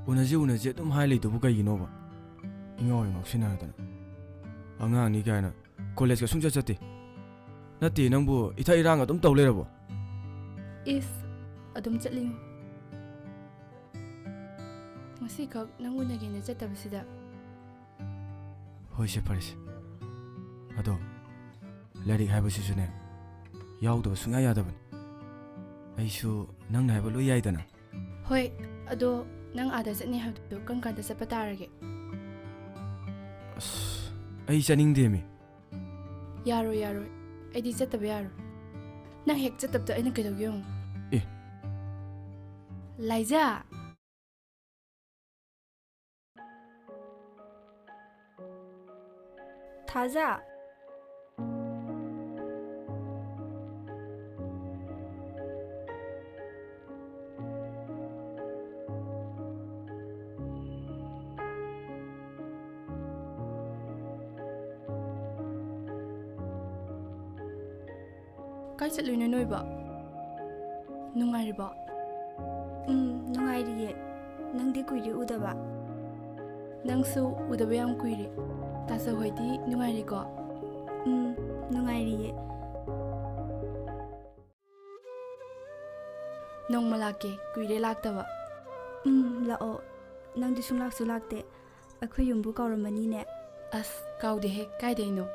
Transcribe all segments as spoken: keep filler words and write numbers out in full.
ꯎꯅꯁꯤ ꯎꯅꯁꯤ ꯑꯗꯨꯝ ꯍꯥꯏ ꯂꯩꯗꯨꯕꯨ ꯀꯩꯒꯤꯅꯣꯕ? ꯏꯉꯥꯎ ꯍꯦꯛ ꯉꯥꯎꯁꯤꯟꯅꯔꯗꯅ꯫ ꯑꯉꯥꯡꯅꯤ ꯀꯥꯏꯅ ꯀꯣꯂꯦꯖꯀ ꯁꯨꯡꯆꯠ ꯆꯠꯇꯦ꯫ ꯅꯠꯇꯦ, ꯅꯪꯕꯨ ꯏꯊꯛ ꯏꯔꯥꯡ ꯑꯗꯨꯝ ꯇꯧ ꯂꯩꯔꯕꯣ? ꯏꯁ, ꯑꯗꯨꯝ ꯆꯠꯂꯤꯉꯣ꯫ ꯉꯁꯤꯈꯛ ꯅꯪ ꯎꯅꯒꯦꯅ ꯆꯠꯇꯕꯁꯤꯗ꯫ ꯍꯣꯏꯁꯦ, ꯐꯔꯦꯁꯦ꯫ ꯑꯗꯣ ꯂꯥꯏꯔꯤꯛ ꯍꯥꯏꯕꯁꯤꯁꯨꯅꯦ, ꯌꯥꯎꯗꯕ ꯁꯨꯡꯌꯥ ꯌꯥꯗꯕꯅꯤ꯫ ꯑꯩꯁꯨ ꯅꯪꯅ ꯍꯥꯏꯕ ꯂꯣꯏ ꯌꯥꯏꯗꯅ꯫ ꯍꯣꯏ, ꯑꯗꯣ ꯅꯪ ꯑꯥꯗ ꯆꯠꯅꯤ ꯍꯥꯏꯕꯗꯨ ꯀꯔꯝ ꯀꯥꯟꯗ ꯆꯠꯄ ꯇꯥꯔꯒꯦ? ꯑꯁ, ꯑꯩ ꯆꯠꯅꯤꯡꯗꯦꯃꯤ꯫ ꯌꯥꯔꯣꯏ, ꯌꯥꯔꯣꯏ꯫ ꯑꯩꯗꯤ ꯆꯠꯇꯕ ꯌꯥꯔꯣꯏ꯫ ꯅꯪ ꯍꯦꯛ ꯆꯠꯇꯕꯗꯣ ꯑꯩꯅ ꯀꯩꯗꯧꯒꯦ ꯌꯦꯡꯉꯨ꯫ ꯑꯦ꯫ ꯂꯥꯏꯖꯥ! ꯊꯥꯖ! ꯀꯥꯏ ꯆꯠꯂꯨꯏꯅꯣ ꯅꯣꯏꯕꯣ? ꯅꯨꯡꯉꯥꯏꯔꯤꯕꯣ? ꯎꯝ, ꯅꯨꯡꯉꯥꯏꯔꯤꯌꯦ꯫ ꯅꯪꯗꯤ ꯀꯨꯏꯔꯦ ꯎꯗꯕ꯫ ꯅꯪꯁꯨ ꯎꯗꯕ ꯌꯥꯝ ꯀꯨꯏꯔꯦ꯫ ꯇꯥꯆꯧ ꯍꯣꯏꯗꯤ ꯅꯨꯡꯉꯥꯏꯔꯤꯀꯣ? ꯎꯝ, ꯅꯨꯡꯉꯥꯏꯔꯤꯌꯦ꯫ ꯅꯣꯡꯃ ꯂꯥꯛꯀꯦ, ꯀꯨꯏꯔꯦ ꯂꯥꯛꯇꯕ꯫ ꯎꯝ, ꯂꯥꯛꯑꯣ꯫ ꯅꯪꯗꯤ ꯁꯨꯡꯂꯥꯛꯁꯨ ꯂꯥꯛꯇꯦ꯫ ꯑꯩꯈꯣꯏ ꯌꯨꯝꯕꯨ ꯀꯥꯎꯔꯝꯃꯅꯤꯅꯦ꯫ ꯑꯁ, ꯀꯥꯎꯗꯦꯍꯦ, ꯀꯥꯏꯗꯩꯅꯣ?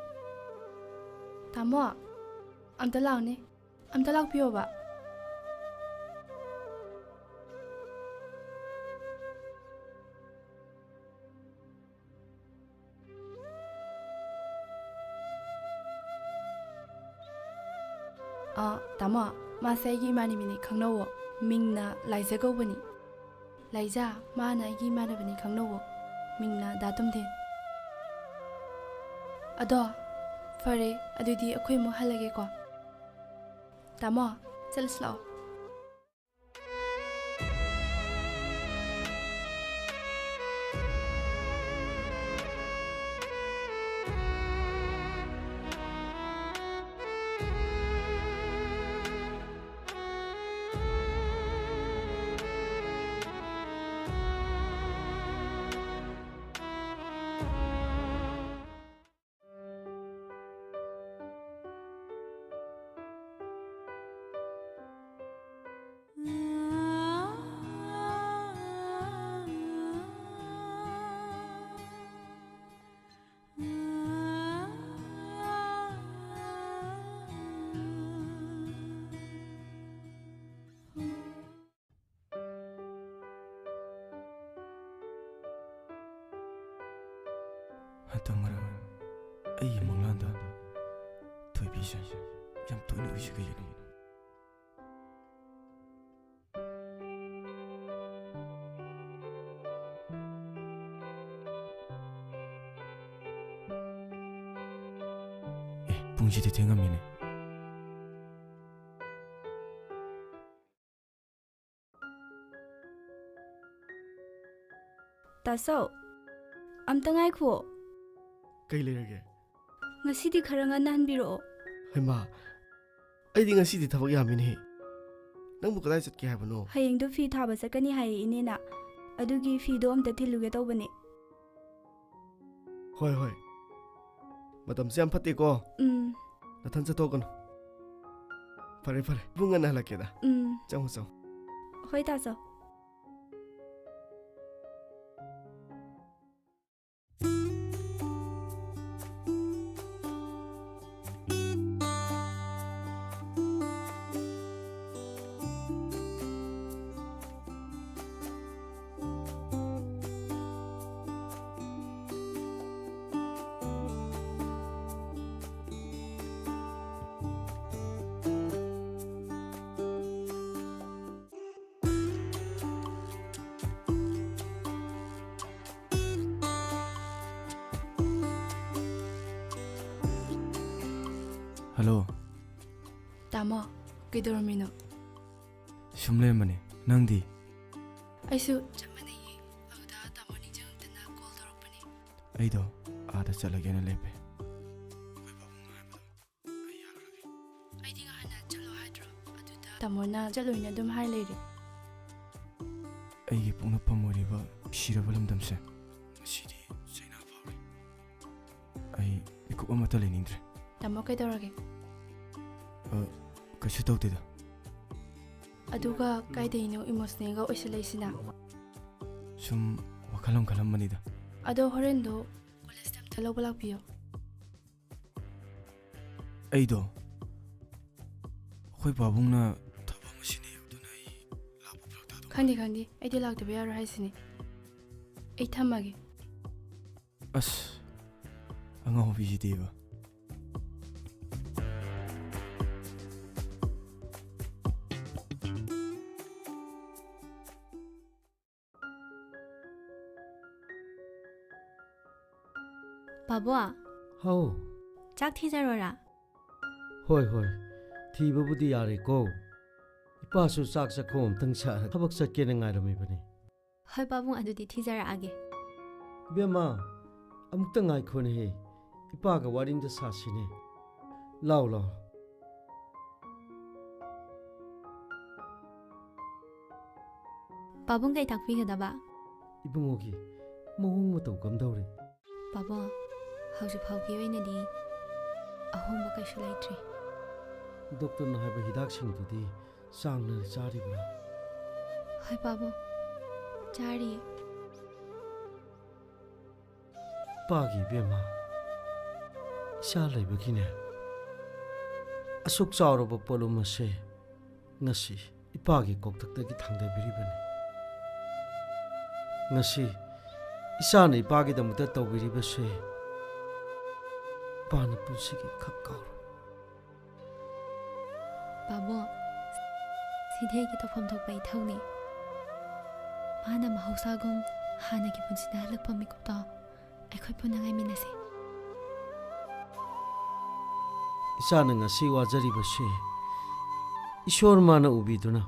ꯇꯥꯃꯣ, ꯑꯝꯇ ꯂꯥꯛꯑꯣꯅꯦ, ꯑꯝꯇ ꯂꯥꯛꯄꯤꯌꯣꯕ꯫ ꯑꯥ, ꯇꯥꯃꯣ, ꯃꯥꯁꯦ ꯑꯩꯒꯤ ꯏꯃꯥꯟꯅꯕꯤꯅꯤ, ꯈꯪꯅꯧꯋꯣ꯫ ꯃꯤꯡꯅ ꯂꯥꯏꯖ ꯀꯧꯕꯅꯤ꯫ ꯂꯥꯏꯖꯥ, ꯃꯥꯅ ꯑꯩꯒꯤ ꯏꯃꯥꯟꯅꯕꯅꯤ, ꯈꯪꯅꯧꯋꯣ꯫ ꯃꯤꯡꯅ ꯗꯥ ꯇꯣꯝꯊꯤꯟ꯫ ꯑꯗꯣ ꯐꯔꯦ, ꯑꯗꯨꯗꯤ ꯑꯩꯈꯣꯏ ꯑꯃꯨꯛ ꯍꯜꯂꯒꯦꯀꯣ꯫ ꯇꯥꯃꯣ, ꯆꯠꯂꯁꯤ ꯂꯥꯛꯑꯣ꯫ ꯇꯝ ꯉꯔꯥꯡ ꯑꯩꯒꯤ ꯃꯪꯂꯥꯟꯗ ꯊꯣꯏꯕꯤꯁꯦ ꯌꯥꯝ ꯇꯣꯏꯅ ꯎꯏꯁꯦ ꯀꯩꯒꯤꯅꯣ? ꯑꯦ, ꯄꯨꯡꯁꯤꯗꯤ ꯊꯦꯡꯉꯝꯃꯤꯅꯦ꯫ ꯇꯥꯆꯧ, ꯑꯝꯇ ꯉꯥꯏꯈꯨꯑꯣ꯫ ꯀꯩ ꯂꯩꯔꯒꯦ? ꯉꯁꯤꯗꯤ ꯈꯔ ꯉꯟꯅ ꯍꯟꯕꯤꯔꯛꯑꯣ꯫ ꯍꯩꯃꯥ, ꯑꯩꯗꯤ ꯉꯁꯤꯗꯤ ꯊꯕꯛ ꯌꯥꯝꯃꯤꯅꯦꯍꯦ꯫ ꯅꯪꯕꯨ ꯀꯗꯥꯏ ꯆꯠꯀꯦ ꯍꯥꯏꯕꯅꯣ? ꯍꯌꯦꯡꯗꯨ ꯐꯤ ꯊꯥꯕ ꯆꯠꯀꯅꯤ ꯍꯥꯏꯌꯦ ꯏꯅꯦꯅ, ꯑꯗꯨꯒꯤ ꯐꯤꯗꯣ ꯑꯝꯇ ꯊꯤꯜꯂꯨꯒꯦ ꯇꯧꯕꯅꯦ꯫ ꯍꯣꯏ, ꯍꯣꯏ꯫ ꯃꯇꯝꯁꯦ ꯌꯥꯝ ꯐꯠꯇꯦꯀꯣ꯫ ꯎꯝ꯫ ꯅꯊꯟ ꯆꯠꯊꯣꯛꯀꯅꯨ꯫ ꯐꯔꯦ, ꯐꯔꯦ꯫ ꯄꯨꯡ ꯉꯟꯅ ꯍꯜꯂꯛꯀꯦꯗ꯫ ꯎꯝ꯫ ꯆꯪꯉꯣ, ꯆꯪꯉꯣ꯫ ꯍꯣꯏ, ꯇꯥꯆꯧ꯫ ꯍꯜꯂꯣ꯫ ꯇꯥꯃꯣ, ꯀꯩꯗꯧꯔꯝꯃꯤꯅꯣ? ꯁꯨꯝ ꯂꯩꯔꯝꯕꯅꯦ꯫ ꯅꯪꯗꯤ? ꯑꯩꯁꯨ ꯆꯞ ꯃꯥꯟꯅꯩꯌꯦ꯫ ꯑꯗꯨꯗ ꯇꯥꯃꯣ ꯅꯤꯡꯁꯤꯡꯉꯛꯇꯅ ꯀꯣꯜ ꯇꯧꯔꯛꯄꯅꯦ꯫ ꯑꯩꯗꯣ ꯑꯥꯗ ꯆꯠꯂꯒꯦꯅ ꯂꯦꯞꯄꯦ꯫ ꯑꯩꯈꯣꯏ ꯄꯥꯕꯨꯡꯅ ꯍꯥꯏꯕꯗꯣ ꯑꯩ ꯌꯥꯈ꯭ꯔꯒꯦ꯫ ꯑꯩꯗꯤ ꯉꯍꯥꯟꯅ ꯆꯠꯂꯣ ꯍꯥꯏꯗ꯭ꯔꯣ? ꯑꯗꯨꯗ ꯇꯥꯃꯣꯅ ꯆꯠꯂꯣꯏꯅ ꯑꯗꯨꯝ ꯍꯥꯏ ꯂꯩꯔꯦ꯫ ꯑꯩꯒꯤ ꯄꯣꯛꯅꯐꯝ ꯑꯣꯏꯔꯤꯕ ꯅꯨꯡꯁꯤꯔꯕ ꯂꯝꯗꯝꯁꯦ ꯉꯁꯤꯗꯤ ꯆꯩꯅꯥ ꯐꯥꯎꯔꯦ꯫ ꯑꯩ ꯃꯤꯀꯨꯞ ꯑꯃꯠꯇ ꯂꯩꯅꯤꯡꯗ꯭ꯔꯦ꯫ ꯇꯥꯃꯣ ꯀꯩꯗꯧꯔꯒꯦ? ꯑ, ꯀꯩꯁꯨ ꯇꯧꯗꯦꯗ꯫ ꯑꯗꯨꯒ ꯀꯥꯏꯗꯩꯅꯣ ꯏꯃꯣꯁꯅꯦꯜꯒ ꯑꯣꯏꯁꯤꯜꯂꯛꯏꯁꯤꯅ? ꯁꯨꯝ ꯋꯥꯈꯜ ꯑꯃ ꯈꯜꯂꯝꯕꯅꯤꯗ꯫ ꯑꯗꯣ ꯍꯣꯔꯦꯟꯗꯣ ꯀꯣꯂꯦꯖꯇ ꯑꯝꯇ ꯂꯧꯕ ꯂꯥꯛꯄꯤꯌꯣ꯫ ꯑꯩꯗꯣ, ꯑꯩꯈꯣꯏ ꯄꯥꯕꯨꯡꯅ ꯊꯕꯛ ꯑꯃ ꯁꯤꯟꯅꯩ ꯍꯥꯏꯕꯗꯨꯅ ꯑꯩ ꯂꯥꯛꯄ ꯐꯔꯛ ꯇꯥꯗꯧ ꯈꯪꯗꯦ, ꯃꯥꯜꯂꯦ꯫ ꯈꯪꯗꯦ꯫ ꯑꯩꯗꯤ ꯂꯥꯛꯇꯕ ꯌꯥꯔꯣꯏ ꯍꯥꯏꯁꯤꯅꯤ꯫ ꯑꯩ ꯊꯝꯃꯒꯦ꯫ ꯑꯁ, ꯑꯉꯥꯎꯕꯤꯁꯤꯗꯤꯕ꯫ ꯄꯥꯕꯣ, ꯍꯥꯎ꯫ ꯆꯥꯛ ꯊꯤꯖꯔꯣꯔꯥ? ꯍꯣꯏ, ꯍꯣꯏ꯫ ꯊꯤꯕꯕꯨꯗꯤ ꯌꯥꯔꯦꯀꯣ꯫ ꯏꯄꯥꯁꯨ ꯆꯥꯛ ꯆꯥꯛꯈꯣꯝ ꯑꯝꯇꯪ ꯆꯥꯔ ꯊꯕꯛ ꯆꯠꯀꯦꯅ ꯉꯥꯏꯔꯝꯃꯤꯕꯅꯤ꯫ ꯍꯣꯏ ꯄꯥꯕꯨꯡ, ꯑꯗꯨꯗꯤ ꯊꯤꯖꯔꯛꯑꯒꯦ꯫ ꯏꯕꯦꯝꯃ, ꯑꯃꯨꯛꯇ ꯉꯥꯏꯈꯣꯅꯦꯍꯦ꯫ ꯏꯄꯥꯒ ꯋꯥꯔꯤ ꯑꯝꯇ ꯁꯥꯁꯤꯅꯦ꯫ ꯂꯥꯎ, ꯂꯥꯎ꯫ ꯄꯥꯕꯨꯡ ꯀꯩ ꯇꯥꯛꯄꯤꯒꯗꯕ? ꯏꯕꯨꯡꯉꯣꯒꯤ ꯃꯑꯣꯡ ꯃꯇꯧ ꯀꯝꯗꯧꯔꯤ? ꯄꯥꯕꯨꯡ, ꯍꯧꯖꯤꯛ ꯐꯥꯎꯒꯤ ꯑꯣꯏꯅꯗꯤ ꯑꯍꯣꯡꯕ ꯀꯩꯁꯨ ꯂꯩꯇ꯭ꯔꯤ꯫ ꯗꯣꯛꯇꯔꯅ ꯍꯥꯏꯕ ꯍꯤꯗꯥꯛꯁꯤꯡꯗꯨꯗꯤ ꯆꯥꯡ ꯅꯥꯏꯅ ꯆꯥꯔꯤꯕ꯭ꯔꯥ? ꯍꯣꯏ ꯄꯥꯕꯨꯡ, ꯆꯥꯔꯤꯌꯦ꯫ ꯄꯥꯒꯤ ꯏꯕꯦꯝꯃ, ꯏꯆꯥ ꯂꯩꯕꯒꯤꯅꯦ, ꯑꯁꯨꯛ ꯆꯥꯎꯔꯕ ꯄꯣꯠꯂꯨꯝ ꯑꯁꯦ ꯉꯁꯤ ꯏꯄꯥꯒꯤ ꯀꯣꯛꯊꯛꯇꯒꯤ ꯊꯥꯡꯗꯕꯤꯔꯤꯕꯅꯤ꯫ ꯉꯁꯤ ꯏꯆꯥꯅ ꯏꯄꯥꯒꯤꯗꯃꯛꯇ ꯇꯧꯕꯤꯔꯤꯕꯁꯦ ꯏꯄꯥꯅ ꯄꯨꯟꯁꯤꯒꯤ ꯈꯛ ꯀꯥꯎꯔꯣꯏ꯫ ꯄꯥꯕꯨꯡ, ꯁꯤꯗꯤ ꯑꯩꯒꯤ ꯇꯧꯐꯝ ꯊꯣꯛꯄ ꯏꯊꯧꯅꯤ꯫ ꯃꯥꯅ ꯃꯍꯧꯁꯥꯒꯨꯝ ꯍꯥꯟꯅꯒꯤ ꯄꯨꯟꯁꯤꯗ ꯍꯜꯂꯛꯄ ꯃꯤꯀꯨꯞꯇꯣ ꯑꯩꯈꯣꯏ ꯄꯨꯟꯅ ꯉꯥꯏꯃꯤꯟꯅꯁꯤ꯫ ꯏꯆꯥꯅ ꯉꯁꯤ ꯋꯥꯖꯔꯤꯕꯁꯤ ꯏꯁꯣꯔ ꯃꯥꯅ ꯎꯕꯤꯗꯨꯅ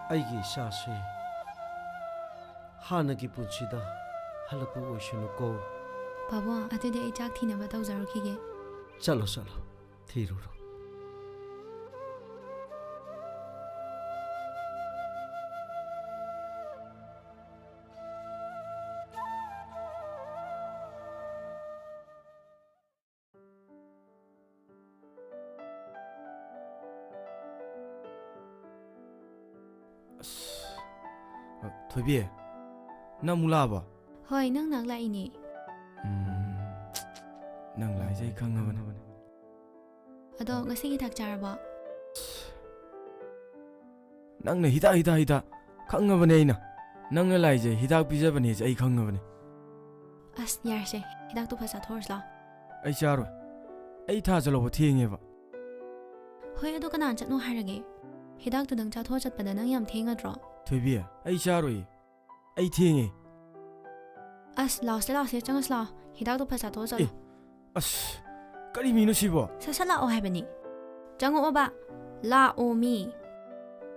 ꯑꯩꯒꯤ ꯏꯆꯥꯁꯦ ꯍꯥꯟꯅꯒꯤ ꯄꯨꯟꯁꯤꯗ ꯍꯜꯂꯛꯄ ꯑꯣꯏꯁꯅꯨꯀꯣ꯫ ꯄꯥꯕꯨꯡ, ꯑꯗꯨꯗꯤ ꯑꯩ ꯆꯥꯛ ꯊꯤꯅꯕ ꯇꯧꯖꯔꯨꯈꯤꯒꯦ꯫ ꯆꯠꯂꯣ, ꯆꯠꯂꯣ꯫ ꯊꯤꯔꯨꯔꯣ꯫ ꯑꯁ, ꯑ, ꯊꯣꯏꯕꯤ, ꯅꯪ ꯑꯃꯨꯛ ꯂꯥꯛꯑꯕꯣ? ꯍꯣꯏ, ꯅꯪ ꯅꯍꯥꯛ ꯂꯥꯛꯏꯅꯦ꯫ ꯎꯝ, ꯅꯪ ꯂꯥꯛꯏꯁꯦ ꯑꯩ ꯈꯪꯉꯕꯅꯦ꯫ ꯑꯗꯣ ꯉꯁꯤꯒꯤ ꯍꯤꯗꯥꯛ ꯆꯥꯔꯕꯣ? ꯅꯪꯅ ꯍꯤꯗꯥꯛ, ꯍꯤꯗꯥꯛ, ꯍꯤꯗꯥꯛ꯫ ꯈꯪꯉꯕꯅꯦ ꯑꯩꯅ꯫ ꯅꯪꯅ ꯂꯥꯛꯏꯁꯦ ꯍꯤꯗꯥꯛ ꯄꯤꯖꯕꯅꯦꯁꯦ ꯑꯩ ꯈꯪꯉꯕꯅꯦ꯫ ꯑꯁ, ꯌꯥꯔꯁꯦ, ꯍꯤꯗꯥꯛꯇꯨ ꯐꯠ ꯆꯥꯊꯣꯛꯎꯔꯁꯤ ꯂꯥꯎ꯫ ꯑꯩ ꯆꯥꯔꯣꯏ꯫ ꯑꯩ ꯊꯥꯖ ꯂꯧꯕ ꯊꯦꯡꯉꯦꯕ꯫ ꯍꯣꯏ, ꯑꯗꯨ ꯀꯅꯥꯅ ꯆꯠꯅꯣ ꯍꯥꯏꯔꯒꯦ? ꯍꯤꯗꯥꯛꯇꯨꯗꯪ ꯆꯥꯊꯣꯛꯑ ꯆꯠꯄꯗ ꯅꯪ ꯌꯥꯝ ꯊꯦꯡꯉꯗ꯭ꯔꯣ? ꯊꯣꯏꯕꯤ, ꯑꯩ ꯆꯥꯔꯣꯏꯌꯦ꯫ ꯑꯩ ꯊꯦꯡꯉꯦ꯫ ꯑꯁ, ꯂꯥꯎꯁꯦ, ꯂꯥꯎꯁꯦ, ꯆꯪꯉꯁꯤ ꯂꯥꯎ꯫ ꯍꯤꯗꯥꯛꯇꯣ ꯐꯠ ꯆꯥꯊꯣꯛꯑ ꯆꯠꯂꯣ꯫ ꯑꯦ, ꯑꯁ, ꯀꯔꯤ ꯃꯤꯅꯣ ꯁꯤꯕꯣ? ꯁꯠ ꯁꯠ ꯂꯥꯛꯑꯣ ꯍꯥꯏꯕꯅꯤ꯫ ꯆꯪꯉꯛꯑꯣꯕ꯫ ꯂꯥꯛꯑꯣ ꯃꯤ꯫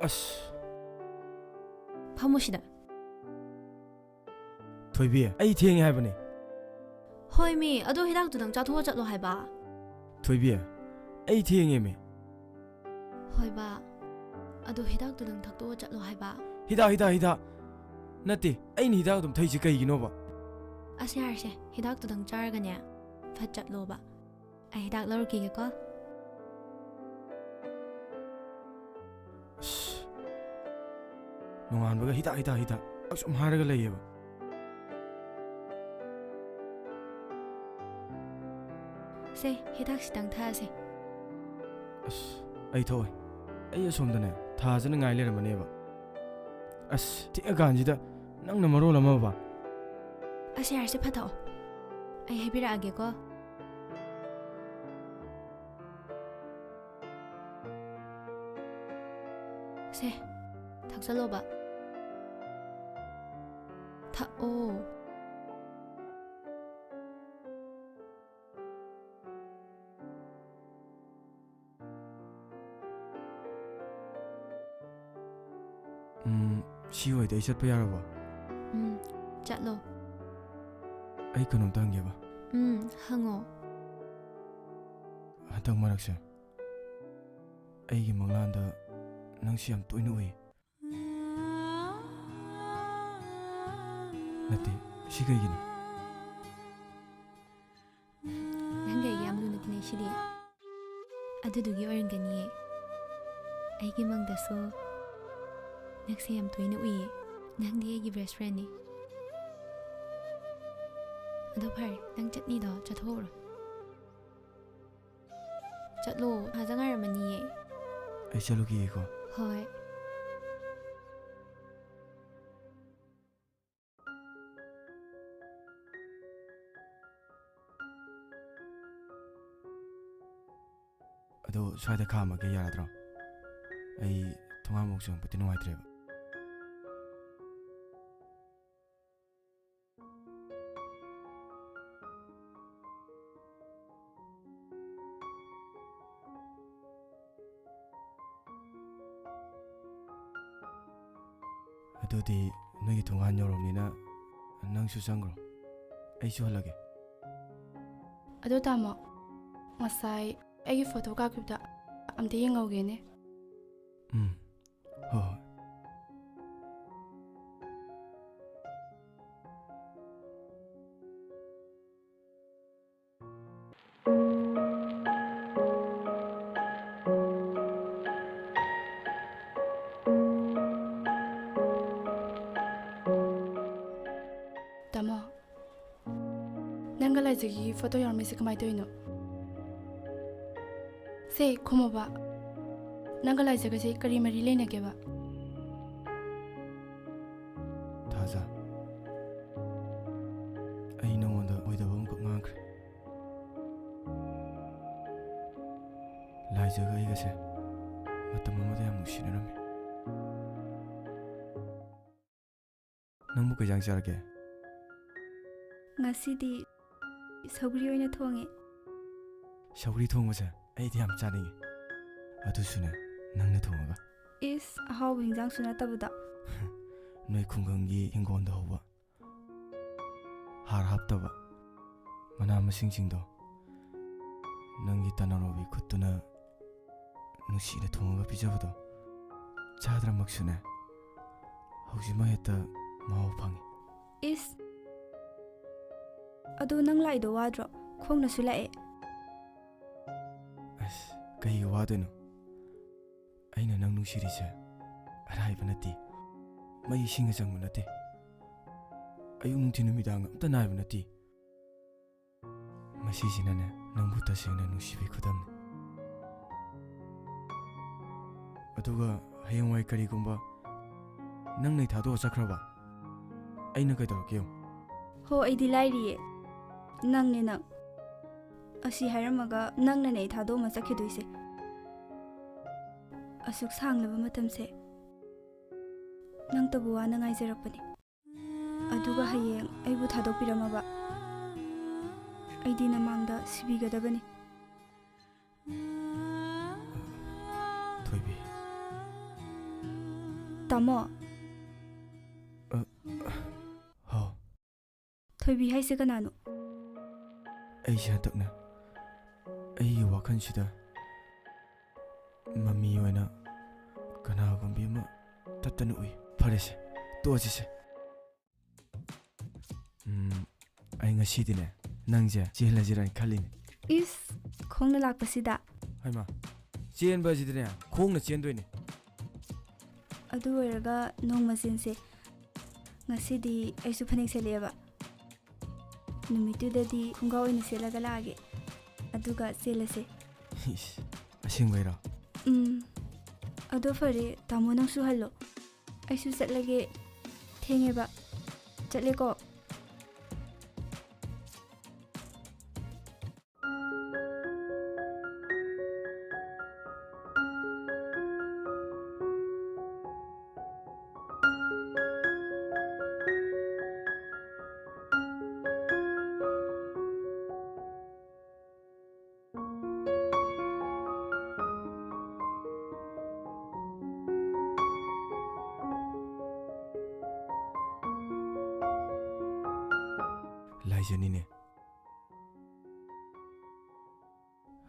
ꯑꯁ꯫ ꯐꯝꯃꯨ ꯁꯤꯗ꯫ ꯊꯣꯏꯕꯤ, ꯑꯩ ꯊꯦꯡꯉꯦ ꯍꯥꯏꯕꯅꯦ꯫ ꯍꯣꯏ ꯃꯤ, ꯑꯗꯣ ꯍꯤꯗꯥꯛꯇꯨꯗꯪ ꯆꯥꯊꯣꯛꯑ ꯆꯠꯂꯣ ꯍꯥꯏꯕ꯫ ꯊꯣꯏꯕꯤ, ꯑꯩ ꯊꯦꯡꯉꯦ ꯃꯤ꯫ ꯍꯣꯏꯕ, ꯑꯗꯣ ꯍꯤꯗꯥꯛꯇꯨꯗꯪ ꯊꯛꯇꯣꯛꯑ ꯆꯠꯂꯣ ꯍꯥꯏꯕ꯫ ꯍꯤꯗꯥꯛ, ꯍꯤꯗꯥꯛ, ꯍꯤꯗꯥꯛ꯫ ꯅꯠꯇꯦ, ꯑꯩꯅ ꯍꯤꯗꯥꯛ ꯑꯗꯨꯝ ꯊꯛꯏꯁꯦ ꯀꯩꯒꯤꯅꯣꯕ? ꯑꯁ, ꯌꯥꯔꯁꯦ, ꯍꯤꯗꯥꯛꯇꯨꯗꯪ ꯆꯥꯔꯒꯅꯦ, ꯐꯠ ꯆꯠꯂꯣꯕ꯫ ꯑꯩ ꯍꯤꯗꯥꯛ ꯂꯧꯔꯨꯈꯤꯒꯦꯀꯣ꯫ ꯑꯁ, ꯅꯣꯡꯉꯥꯟꯕꯒ ꯍꯤꯗꯥꯛ, ꯍꯤꯗꯥꯛ, ꯍꯤꯗꯥꯛ ꯑꯁꯨꯝ ꯍꯥꯏꯔꯒ ꯂꯩꯌꯦꯕ꯫ ꯁꯦ, ꯍꯤꯗꯥꯛꯁꯤꯇꯪ ꯊꯛꯑꯁꯦ꯫ ꯑꯁ, ꯑꯩ ꯊꯛꯑꯣꯏ꯫ ꯑꯩ ꯑꯁꯣꯝꯗꯅꯦ, ꯊꯥꯖꯅ ꯉꯥꯏ ꯂꯩꯔꯝꯃꯅꯦꯕ꯫ ꯑꯁ, ꯊꯦꯡꯉꯀꯥꯟꯁꯤꯗ ꯅꯪꯅ ꯃꯔꯣꯜ ꯑꯃꯕ꯫ ꯑꯁ, ꯌꯥꯔꯦꯁꯦ, ꯐꯠ ꯊꯛꯑꯣ꯫ ꯑꯩ ꯍꯥꯏꯕꯤꯔꯛꯑꯒꯦꯀꯣ꯫ ꯁꯦ, ꯊꯛꯆꯜꯂꯣꯕ꯫ ꯊꯛꯑꯣ꯫ ꯎꯝ, ꯁꯤ ꯑꯣꯏꯗꯤ ꯑꯩ ꯆꯠꯄ ꯌꯥꯔꯕꯣ? ꯎꯝ, ꯆꯠꯂꯣ꯫ ꯑꯩ ꯀꯩꯅꯣꯝꯇ ꯍꯪꯒꯦꯕ꯫ ꯎꯝ, ꯍꯪꯉꯣ꯫ ꯍꯟꯗꯛ ꯃꯔꯛꯁꯦ ꯑꯩꯒꯤ ꯃꯪꯂꯥꯟꯗ ꯅꯪꯁꯤ ꯌꯥꯝ ꯇꯣꯏꯅ ꯎꯏ꯫ ꯅꯠꯇꯦ, ꯁꯤ ꯀꯩꯒꯤꯅꯣ? ꯅꯪꯒ ꯑꯩꯒ ꯌꯥꯝ ꯂꯨꯅ ꯇꯤꯟꯅꯩꯁꯤꯗꯤ꯫ ꯑꯗꯨꯗꯨꯒꯤ ꯑꯣꯏꯔꯝꯒꯅꯤꯌꯦ꯫ ꯑꯩꯒꯤ ꯃꯪꯗꯁꯨ ꯅꯪꯁꯦ ꯌꯥꯝ ꯇꯣꯏꯅ ꯎꯏꯌꯦ꯫ ꯅꯪꯗꯤ ꯑꯩꯒꯤ best friendꯅꯤ꯫ ꯑꯗꯣ ꯐꯔꯦ, ꯅꯪ ꯆꯠꯅꯤꯗꯣ ꯆꯠꯊꯣꯛꯎꯔꯣ꯫ ꯆꯠꯂꯣ, ꯊꯥꯖ ꯉꯥꯏꯔꯝꯃꯅꯤꯌꯦ꯫ ꯑꯩ ꯆꯠꯂꯨꯈꯤꯒꯦꯀꯣ꯫ ꯍꯣꯏ꯫ ꯑꯗꯣ ꯁ꯭ꯋꯥꯏꯗ ꯈꯥꯝꯃꯒꯦ, ꯌꯥꯔꯗ꯭ꯔꯣ? ꯑꯩ ꯊꯣꯡꯒꯥꯟꯃꯨꯛ ꯆꯪꯉꯛꯄꯗꯤ ꯅꯨꯡꯉꯥꯏꯇ꯭ꯔꯦꯕ꯫ ꯑꯗꯨꯗꯤ ꯅꯣꯏꯒꯤ ꯊꯣꯡꯒꯥꯟ ꯌꯧꯔꯕꯅꯤꯅ ꯅꯪꯁꯨ ꯆꯪꯈ꯭ꯔꯣ, ꯑꯩꯁꯨ ꯍꯜꯂꯒꯦ꯫ ꯑꯗꯣ ꯇꯥꯃꯣ, ꯉꯁꯥꯏ ꯑꯩꯒꯤ ꯐꯣꯇꯣ ꯀꯥꯞꯈꯤꯕꯗꯣ ꯑꯝꯇ ꯌꯦꯡꯍꯧꯒꯦꯅꯦ꯫ ꯎꯝ, ꯍꯣꯏ, ꯍꯣꯏ꯫ ꯇꯥꯃꯣ, ꯅꯪꯒ ꯂꯥꯏꯖꯒꯤ ꯐꯣꯇꯣ ꯌꯥꯎꯔꯝꯃꯤꯁꯦ ꯀꯃꯥꯏꯅ ꯇꯧꯔꯤꯅꯣ? ꯁꯦ, ꯈꯨꯝꯃꯣꯕ꯫ ꯅꯪꯒ ꯂꯥꯏꯖꯒꯁꯦ ꯀꯔꯤ ꯃꯔꯤ ꯂꯩꯅꯒꯦꯕ? ꯊꯥꯖ, ꯑꯩ ꯅꯉꯣꯟꯗ ꯑꯣꯏꯗꯕ ꯑꯃꯈꯛ ꯉꯥꯡꯈ꯭ꯔꯦ꯫ ꯂꯥꯏꯖꯒ ꯑꯩꯒꯁꯦ ꯃꯇꯝ ꯑꯃꯗ ꯌꯥꯝ ꯅꯨꯡꯁꯤꯅꯔꯝꯃꯤ꯫ ꯅꯪꯕꯨ ꯀꯩ ꯏꯟꯖꯥꯡ ꯆꯥꯔꯒꯦ? ꯉꯁꯤꯗꯤ ꯁꯧꯒ꯭ꯔꯤ ꯑꯣꯏꯅ ꯊꯣꯡꯉꯦ꯫ ꯁꯧꯒ꯭ꯔꯤ ꯊꯣꯡꯕꯁꯦ ꯑꯩꯗꯤ ꯌꯥꯝ ꯆꯥꯅꯤꯡꯉꯤ꯫ ꯑꯗꯨꯁꯨꯅꯦ, ꯅꯪꯅ ꯊꯣꯡꯉꯒ꯫ ꯏꯁ, ꯑꯍꯥꯎꯕ ꯏꯟꯖꯥꯡꯁꯨ ꯅꯠꯇꯕꯗ꯫ ꯅꯣꯏ ꯈꯨꯡꯒꯪꯒꯤ ꯍꯤꯡꯒꯣꯜꯗ ꯍꯧꯕ, ꯍꯥꯔ ꯍꯥꯞꯇꯕ ꯃꯅꯥ ꯃꯁꯤꯡꯁꯤꯡꯗꯣ ꯅꯪꯒꯤ ꯇꯅꯥꯔꯣꯕꯤ ꯈꯨꯠꯇꯨꯅ ꯅꯨꯡꯁꯤꯅ ꯊꯣꯡꯉꯒ ꯄꯤꯖꯕꯗꯣ ꯆꯥꯗ꯭ꯔꯃꯛꯁꯨꯅꯦ, ꯍꯧꯖꯤꯛꯃꯛ ꯍꯦꯛꯇ ꯃꯍꯥꯎ ꯐꯪꯉꯤ꯫ ꯏꯁ! ꯑꯗꯣ ꯅꯪ ꯂꯥꯛꯏꯗꯣ ꯋꯥꯗ꯭ꯔꯣ? ꯈꯣꯡꯅꯁꯨ ꯂꯥꯛꯑꯦ꯫ ꯑꯁ, ꯀꯩꯒꯤ ꯋꯥꯗꯣꯏꯅꯣ? ꯑꯩꯅ ꯅꯪ ꯅꯨꯡꯁꯤꯔꯤꯁꯦ ꯑꯔꯥꯏꯕ ꯅꯠꯇꯦ꯫ ꯃꯩ ꯏꯁꯤꯡꯒ ꯆꯪꯕ ꯅꯠꯇꯦ꯫ ꯑꯌꯨꯛ ꯅꯨꯡꯊꯤꯜ ꯅꯨꯃꯤꯗꯥꯡ ꯑꯝꯇ ꯅꯥꯏꯕ ꯅꯠꯇꯦ꯫ ꯃꯁꯤꯁꯤꯅꯅꯦ, ꯅꯪꯕꯨ ꯇꯁꯦꯡꯅ ꯅꯨꯡꯁꯤꯕꯒꯤ ꯈꯨꯗꯝꯅꯤ꯫ ꯑꯗꯨꯒ ꯍꯌꯦꯡꯋꯥꯏ ꯀꯔꯤꯒꯨꯝꯕ ꯅꯪꯅ ꯑꯩ ꯊꯥꯗꯣꯛꯑ ꯆꯠꯈ꯭ꯔꯕ, ꯑꯩꯅ ꯀꯩꯗꯧꯔꯛꯀꯦ ꯌꯦꯡꯉꯨ꯫ ꯍꯣ, ꯑꯩꯗꯤ ꯂꯥꯏꯔꯤꯌꯦ꯫ ꯅꯪꯅꯦ ꯅꯪ꯫ ꯑꯁꯤ ꯍꯥꯏꯔꯝꯃꯒ ꯅꯪꯅꯅꯦ ꯑꯩ ꯊꯥꯗꯣꯛꯑꯝꯃ ꯆꯠꯈꯤꯗꯣꯏꯁꯦ꯫ ꯑꯁꯨꯛ ꯁꯥꯡꯂꯕ ꯃꯇꯝꯁꯦ ꯅꯪꯇꯕꯨ ꯋꯥꯅ ꯉꯥꯏꯖꯔꯛꯄꯅꯤ꯫ ꯑꯗꯨꯒ ꯍꯌꯦꯡ ꯑꯩꯕꯨ ꯊꯥꯗꯣꯛꯄꯤꯔꯝꯃꯕ ꯑꯩꯗꯤ ꯅꯃꯥꯡꯗ ꯁꯤꯕꯤꯒꯗꯕꯅꯤ꯫ ꯊꯣꯏꯕꯤ꯫ ꯇꯥꯃꯣ꯫ ꯑ, ꯍꯥꯎ꯫ ꯊꯣꯏꯕꯤ ꯍꯥꯏꯁꯦ ꯀꯅꯥꯅꯣ? ꯑꯩꯁꯦ ꯍꯟꯗꯛꯅꯦ, ꯑꯩꯒꯤ ꯋꯥꯈꯜꯁꯤꯗ ꯃꯃꯤ ꯑꯣꯏꯅ ꯀꯅꯥꯒꯨꯝꯕꯤ ꯑꯃ ꯇꯠꯇꯅ ꯎꯏ꯫ ꯐꯔꯦꯁꯦ, ꯇꯣꯛꯑꯁꯤꯁꯦ꯫ ꯎꯝ, ꯑꯩ ꯉꯁꯤꯗꯤꯅꯦ, ꯅꯪꯁꯦ ꯆꯦꯜꯂꯁꯤꯔꯅ ꯈꯜꯂꯤꯅꯦ꯫ ꯏꯁ, ꯈꯣꯡꯅ ꯂꯥꯛꯄꯁꯤꯗ? ꯍꯩꯃꯥ, ꯆꯦꯟꯕ ꯑꯁꯤꯗꯤꯅꯦ, ꯈꯣꯡꯅ ꯆꯦꯟꯗꯣꯏꯅꯦ꯫ ꯑꯗꯨ ꯑꯣꯏꯔꯒ ꯅꯣꯡꯃ ꯆꯦꯟꯁꯦ꯫ ꯉꯁꯤꯗꯤ ꯑꯩꯁꯨ ꯐꯅꯦꯛ ꯁꯦꯠꯂꯛꯑꯦꯕ꯫ ꯅꯨꯃꯤꯠꯇꯨꯗꯗꯤ ꯈꯣꯡꯒ꯭ꯔꯥꯎ ꯑꯣꯏꯅ ꯁꯦꯠꯂꯒ ꯂꯥꯛꯑꯒꯦ꯫ ꯑꯗꯨꯒ ꯆꯦꯜꯂꯁꯦ꯫ ꯏꯁ, ꯑꯁꯦꯡꯕꯩꯔꯣ? ꯎꯝ꯫ ꯑꯗꯣ ꯐꯔꯦ, ꯇꯥꯃꯣ ꯅꯪꯁꯨ ꯍꯜꯂꯣ꯫ ꯑꯩꯁꯨ ꯆꯠꯂꯒꯦ꯫ ꯊꯦꯡꯉꯦꯕ꯫ ꯆꯠꯂꯦꯀꯣ꯫ ꯂꯥꯏꯖꯅꯤꯅꯦ꯫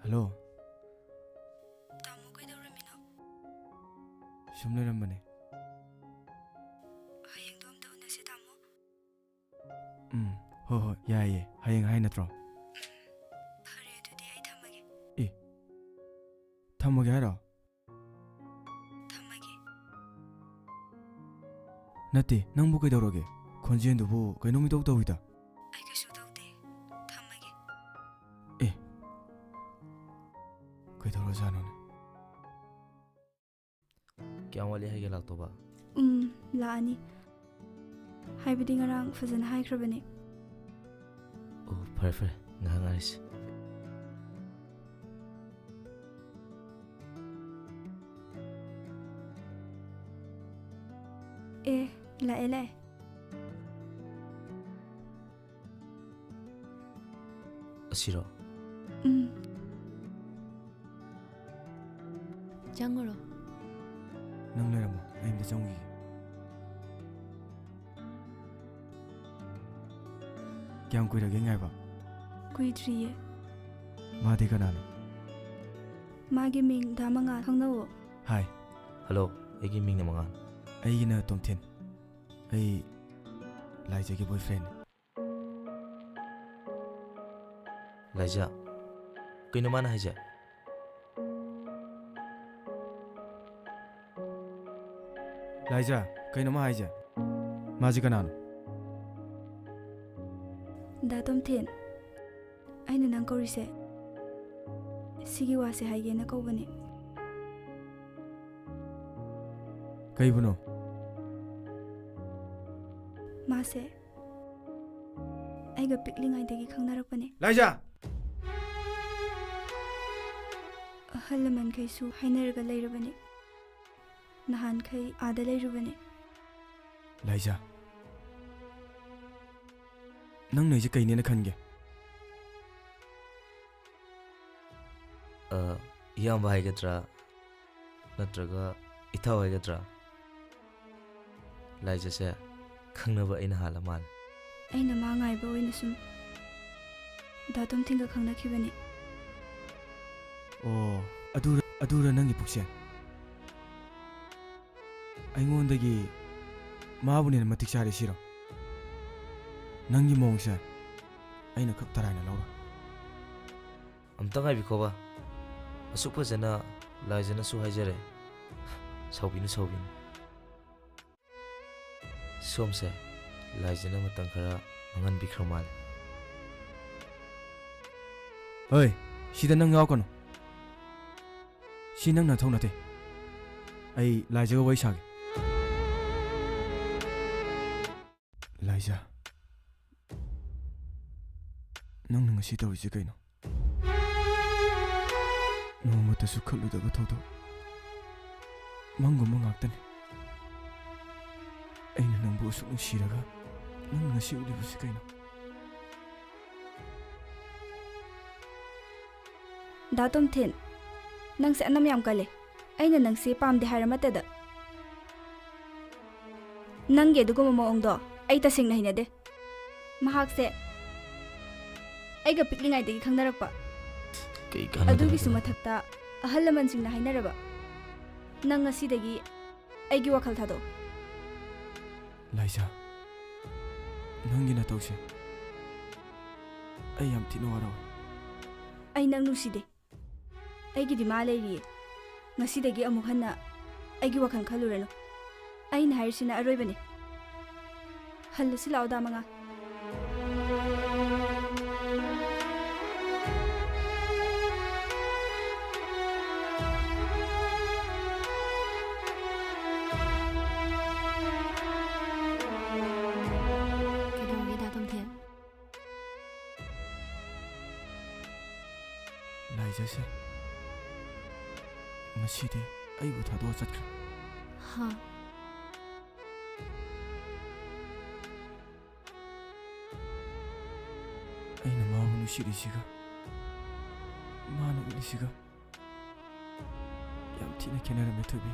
ꯍꯜꯂꯣ꯫ ꯇꯥꯃꯣ, ꯀꯩꯗꯧꯔꯝꯃꯤꯅꯣ? ꯁꯨꯝ ꯂꯩꯔꯝꯕꯅꯦ꯫ ꯍꯌꯦꯡꯗꯣ ꯑꯝꯇ ꯎꯅꯁꯦ, ꯇꯥꯃꯣ꯫ ꯎꯝ, ꯍꯣꯏ, ꯍꯣꯏ, ꯌꯥꯏꯌꯦ꯫ ꯍꯌꯦꯡ ꯍꯥꯏ ꯅꯠꯇ꯭ꯔꯣ? ꯎꯝ, ꯐꯔꯦ, ꯑꯗꯨꯗꯤ ꯑꯩ ꯊꯝꯃꯒꯦ꯫ ꯑꯦ, ꯊꯝꯃꯒꯦ ꯍꯥꯏꯔꯣ? ꯊꯝꯃꯒꯦ꯫ ꯅꯠꯇꯦ, ꯅꯪꯕꯨ ꯀꯩꯗꯧꯔꯒꯦ? ꯈꯣꯟꯖꯦꯜꯗꯨꯕꯨ ꯀꯩꯅꯣꯝ ꯏꯇꯧ ꯇꯧꯏꯗ꯫ ꯑꯩ ꯀꯩꯁꯨ ꯇꯧꯗꯦ꯫ ꯊꯝꯃꯒꯦ꯫ ꯑꯦ, ꯀꯩꯗꯧꯔꯖꯥꯠꯅꯣꯅꯦ? ꯀꯌꯥꯝ ꯋꯥꯠꯂꯤ ꯍꯥꯏꯒꯦ ꯂꯥꯛꯇꯧꯕ? ꯎꯝ, ꯂꯥꯛꯑꯅꯤ꯫ ꯍꯥꯏꯕꯗꯤ ꯉꯔꯥꯡ ꯐꯖꯅ ꯍꯥꯏꯈ꯭ꯔꯕꯅꯦ꯫ ꯑꯣ, ꯐꯔꯦ, ꯐꯔꯦ, ꯉꯥꯏꯍꯥꯛ ꯉꯥꯏꯔꯁꯤ꯫ ꯑꯦ, ꯂꯥꯛꯑꯦ, ꯂꯥꯛꯑꯦ꯫ ꯑꯁꯤꯔꯣ? ꯎꯝ꯫ ꯆꯪꯉꯨꯔꯣ꯫ ꯅꯪ ꯂꯩꯔꯝꯃꯣ, ꯑꯩ ꯑꯝꯇ ꯆꯪꯉꯨꯈꯤꯒꯦ꯫ ꯀꯌꯥꯝ ꯀꯨꯏꯔꯒꯦ ꯉꯥꯏꯕ? ꯀꯨꯏꯗ꯭ꯔꯤꯌꯦ꯫ ꯃꯥꯗꯤ ꯀꯅꯥꯅꯣ? ꯃꯥꯒꯤ ꯃꯤꯡ ꯗꯥ ꯃꯉꯥꯜ, ꯈꯪꯅꯧꯋꯣ꯫ ꯍꯥꯏ꯫ ꯍꯜꯂꯣ, ꯑꯩꯒꯤ ꯃꯤꯡꯅ ꯃꯉꯥꯜ꯫ ꯑꯩꯒꯤꯅ ꯇꯣꯝꯊꯤꯟ꯫ ꯑꯩ ꯂꯥꯏꯖꯒꯤ boyfriendꯅꯤ꯫ ꯂꯥꯏꯖꯥ? ꯀꯩꯅꯣ ꯃꯥꯅ ꯍꯥꯏꯁꯦ? ꯂꯥꯏꯖꯥ, ꯀꯩꯅꯣ ꯃꯥ ꯍꯥꯏꯁꯦ? ꯃꯥꯁꯤ ꯀꯅꯥꯅꯣ? ꯗꯥ ꯇꯣꯝꯊꯤꯟ, ꯑꯩꯅ ꯅꯪ ꯀꯧꯔꯤꯁꯦ ꯁꯤꯒꯤ ꯋꯥꯁꯦ ꯍꯥꯏꯒꯦꯅ ꯀꯧꯕꯅꯦ꯫ ꯀꯩꯕꯨꯅꯣ? ꯃꯥꯁꯦ ꯑꯩꯒ ꯄꯤꯛꯂꯤꯉꯩꯗꯒꯤ ꯈꯪꯅꯔꯛꯄꯅꯦ꯫ ꯂꯥꯏꯖꯥ! ꯑꯍꯜ ꯂꯃꯟꯈꯩꯁꯨ ꯍꯥꯏꯅꯔꯒ ꯂꯩꯔꯕꯅꯦ꯫ ꯅꯍꯥꯟꯈꯩ ꯑꯥꯗ ꯂꯩꯔꯨꯕꯅꯦ꯫ ꯂꯥꯏꯖꯥ, ꯅꯪꯅ ꯑꯩꯁꯦ ꯀꯩꯅꯦꯅ ꯈꯟꯒꯦ? ꯑ, ꯏꯌꯥꯝꯕ ꯍꯥꯏꯒꯗ꯭ꯔꯥ, ꯅꯠꯇ꯭ꯔꯒ ꯏꯊꯛ ꯍꯥꯏꯒꯗ꯭ꯔꯥ? ꯂꯥꯏꯖꯁꯦ ꯈꯪꯅꯕ ꯑꯩꯅ ꯍꯥꯜꯂ ꯃꯥꯜꯂꯦ꯫ ꯑꯩꯅ ꯃꯥ ꯉꯥꯏꯕ ꯑꯣꯏꯅ ꯁꯨꯝ ꯗꯥ ꯇꯣꯝꯊꯤꯟꯒ ꯈꯪꯅꯈꯤꯕꯅꯤ꯫ ꯑꯣ, ꯑꯗꯨꯔ, ꯑꯗꯨꯔ ꯅꯪꯒꯤ ꯄꯨꯛꯆꯦꯜ? ꯑꯩꯉꯣꯟꯗꯒꯤ ꯃꯥꯕꯨꯅ ꯍꯦꯟꯅ ꯃꯇꯤꯛ ꯆꯥꯔꯦ ꯁꯤꯔꯣ? ꯅꯪꯒꯤ ꯃꯑꯣꯡꯁꯦ ꯑꯩꯅ ꯈꯛ ꯇꯔꯥꯏꯅ ꯂꯧꯔꯣ꯫ ꯑꯝꯇ ꯉꯥꯏꯕꯤꯈꯣꯕ꯫ ꯑꯁꯨꯛ ꯐꯖꯅ ꯂꯥꯏꯖꯅꯁꯨ ꯍꯥꯏꯖꯔꯦ꯫ ꯁꯥꯎꯕꯤꯅꯨ, ꯁꯥꯎꯕꯤꯅꯨ꯫ ꯁꯣꯝꯁꯦ ꯂꯥꯏꯖꯅ ꯃꯇꯝ ꯈꯔ ꯃꯥꯡꯍꯟꯕꯤꯈ꯭ꯔ ꯃꯥꯜꯂꯦ꯫ ꯍꯣꯏ, ꯁꯤꯗ ꯅꯪ ꯌꯥꯎꯔꯛꯀꯅꯨ꯫ ꯁꯤ ꯅꯪ ꯅꯊꯧ ꯅꯠꯇꯦ꯫ ꯑꯩ ꯂꯥꯏꯖꯒ ꯋꯥꯔꯤ ꯁꯥꯒꯦ꯫ ꯂꯥꯏꯖꯥ, ꯅꯪꯅ ꯉꯁꯤ ꯇꯧꯔꯤꯁꯦ ꯀꯩꯅꯣ? ꯅꯣꯡꯃꯇꯁꯨ ꯈꯜꯂꯨꯗꯕ ꯊꯧꯗꯣꯛ, ꯃꯪꯒꯨꯝꯕ ꯉꯥꯛꯇꯅꯤ꯫ ꯑꯩꯅ ꯅꯪꯕꯨ ꯑꯁꯨꯛ ꯅꯨꯡꯁꯤꯔꯒ ꯅꯪ ꯉꯁꯤ ꯎꯠꯂꯤꯕꯁꯤ ꯀꯩꯅꯣ? ꯗꯥ ꯇꯣꯝꯊꯤꯟ, ꯅꯪꯁꯦ ꯑꯅꯝ ꯌꯥꯝ ꯀꯜꯂꯦ꯫ ꯑꯩꯅ ꯅꯪꯁꯦ ꯄꯥꯝꯗꯦ ꯍꯥꯏꯔ ꯃꯠꯇꯗ꯫ ꯅꯪꯒꯤ ꯑꯗꯨꯒꯨꯝꯕ ꯃꯑꯣꯡꯗꯣ ꯑꯩ ꯇꯁꯦꯡꯅ ꯍꯩꯅꯗꯦ꯫ ꯃꯍꯥꯛꯁꯦ ꯑꯩꯒ ꯄꯤꯛꯂꯤꯉꯩꯗꯒꯤ ꯈꯪꯅꯔꯛꯄ꯫ ꯀꯩ ꯀꯥꯟꯅꯗꯅ ꯑꯗꯨꯒꯤꯁꯨ ꯑꯗꯨꯅ? ꯃꯊꯛꯇ ꯑꯍꯜ ꯂꯃꯟꯁꯤꯡꯅ ꯍꯥꯏꯅꯔꯕ, ꯅꯪ ꯉꯁꯤꯗꯒꯤ ꯑꯩꯒꯤ ꯋꯥꯈꯜ ꯊꯥꯗꯣꯛꯑꯣ꯫ ꯂꯥꯏꯖꯥ, ꯅꯪꯒꯤ ꯅꯇꯧꯁꯦ ꯑꯩ ꯌꯥꯝ ꯊꯤꯅ ꯋꯥꯔꯧꯋꯦ꯫ ꯑꯩ ꯅꯪ ꯅꯨꯡꯁꯤꯗꯦ꯫ ꯑꯩꯒꯤꯗꯤ ꯃꯥ ꯂꯩꯔꯤꯌꯦ꯫ ꯉꯁꯤꯗꯒꯤ ꯑꯃꯨꯛ ꯍꯟꯅ ꯑꯩꯒꯤ ꯋꯥꯈꯜ ꯈꯜꯂꯨꯔꯅꯨ꯫ ꯑꯩꯅ ꯍꯥꯏꯔꯤꯁꯤꯅ ꯑꯔꯣꯏꯕꯅꯤ꯫ ꯍꯜꯂꯁꯤ ꯂꯥꯛꯑꯣ, ꯗꯥ ꯃꯉꯥ꯫ ꯀꯩꯗꯧꯔꯒꯦ, ꯗꯥ ꯇꯣꯝꯊꯤꯟ? ꯂꯥꯏꯖꯁꯦ, ꯉꯁꯤꯗꯤ ꯑꯩꯕꯨ ꯊꯥꯗꯣꯛꯑ ꯆꯠꯈ꯭ꯔꯦ꯫ ꯍꯥ? ꯑꯩꯅ ꯃꯥꯕꯨ ꯅꯨꯡꯁꯤꯔꯤꯁꯤꯒ ꯃꯥꯅ ꯎꯠꯂꯤꯁꯤꯒ ꯌꯥꯝ ꯊꯤꯅ ꯈꯦꯠꯅꯔꯝꯃꯦ, ꯊꯣꯏꯕꯤ꯫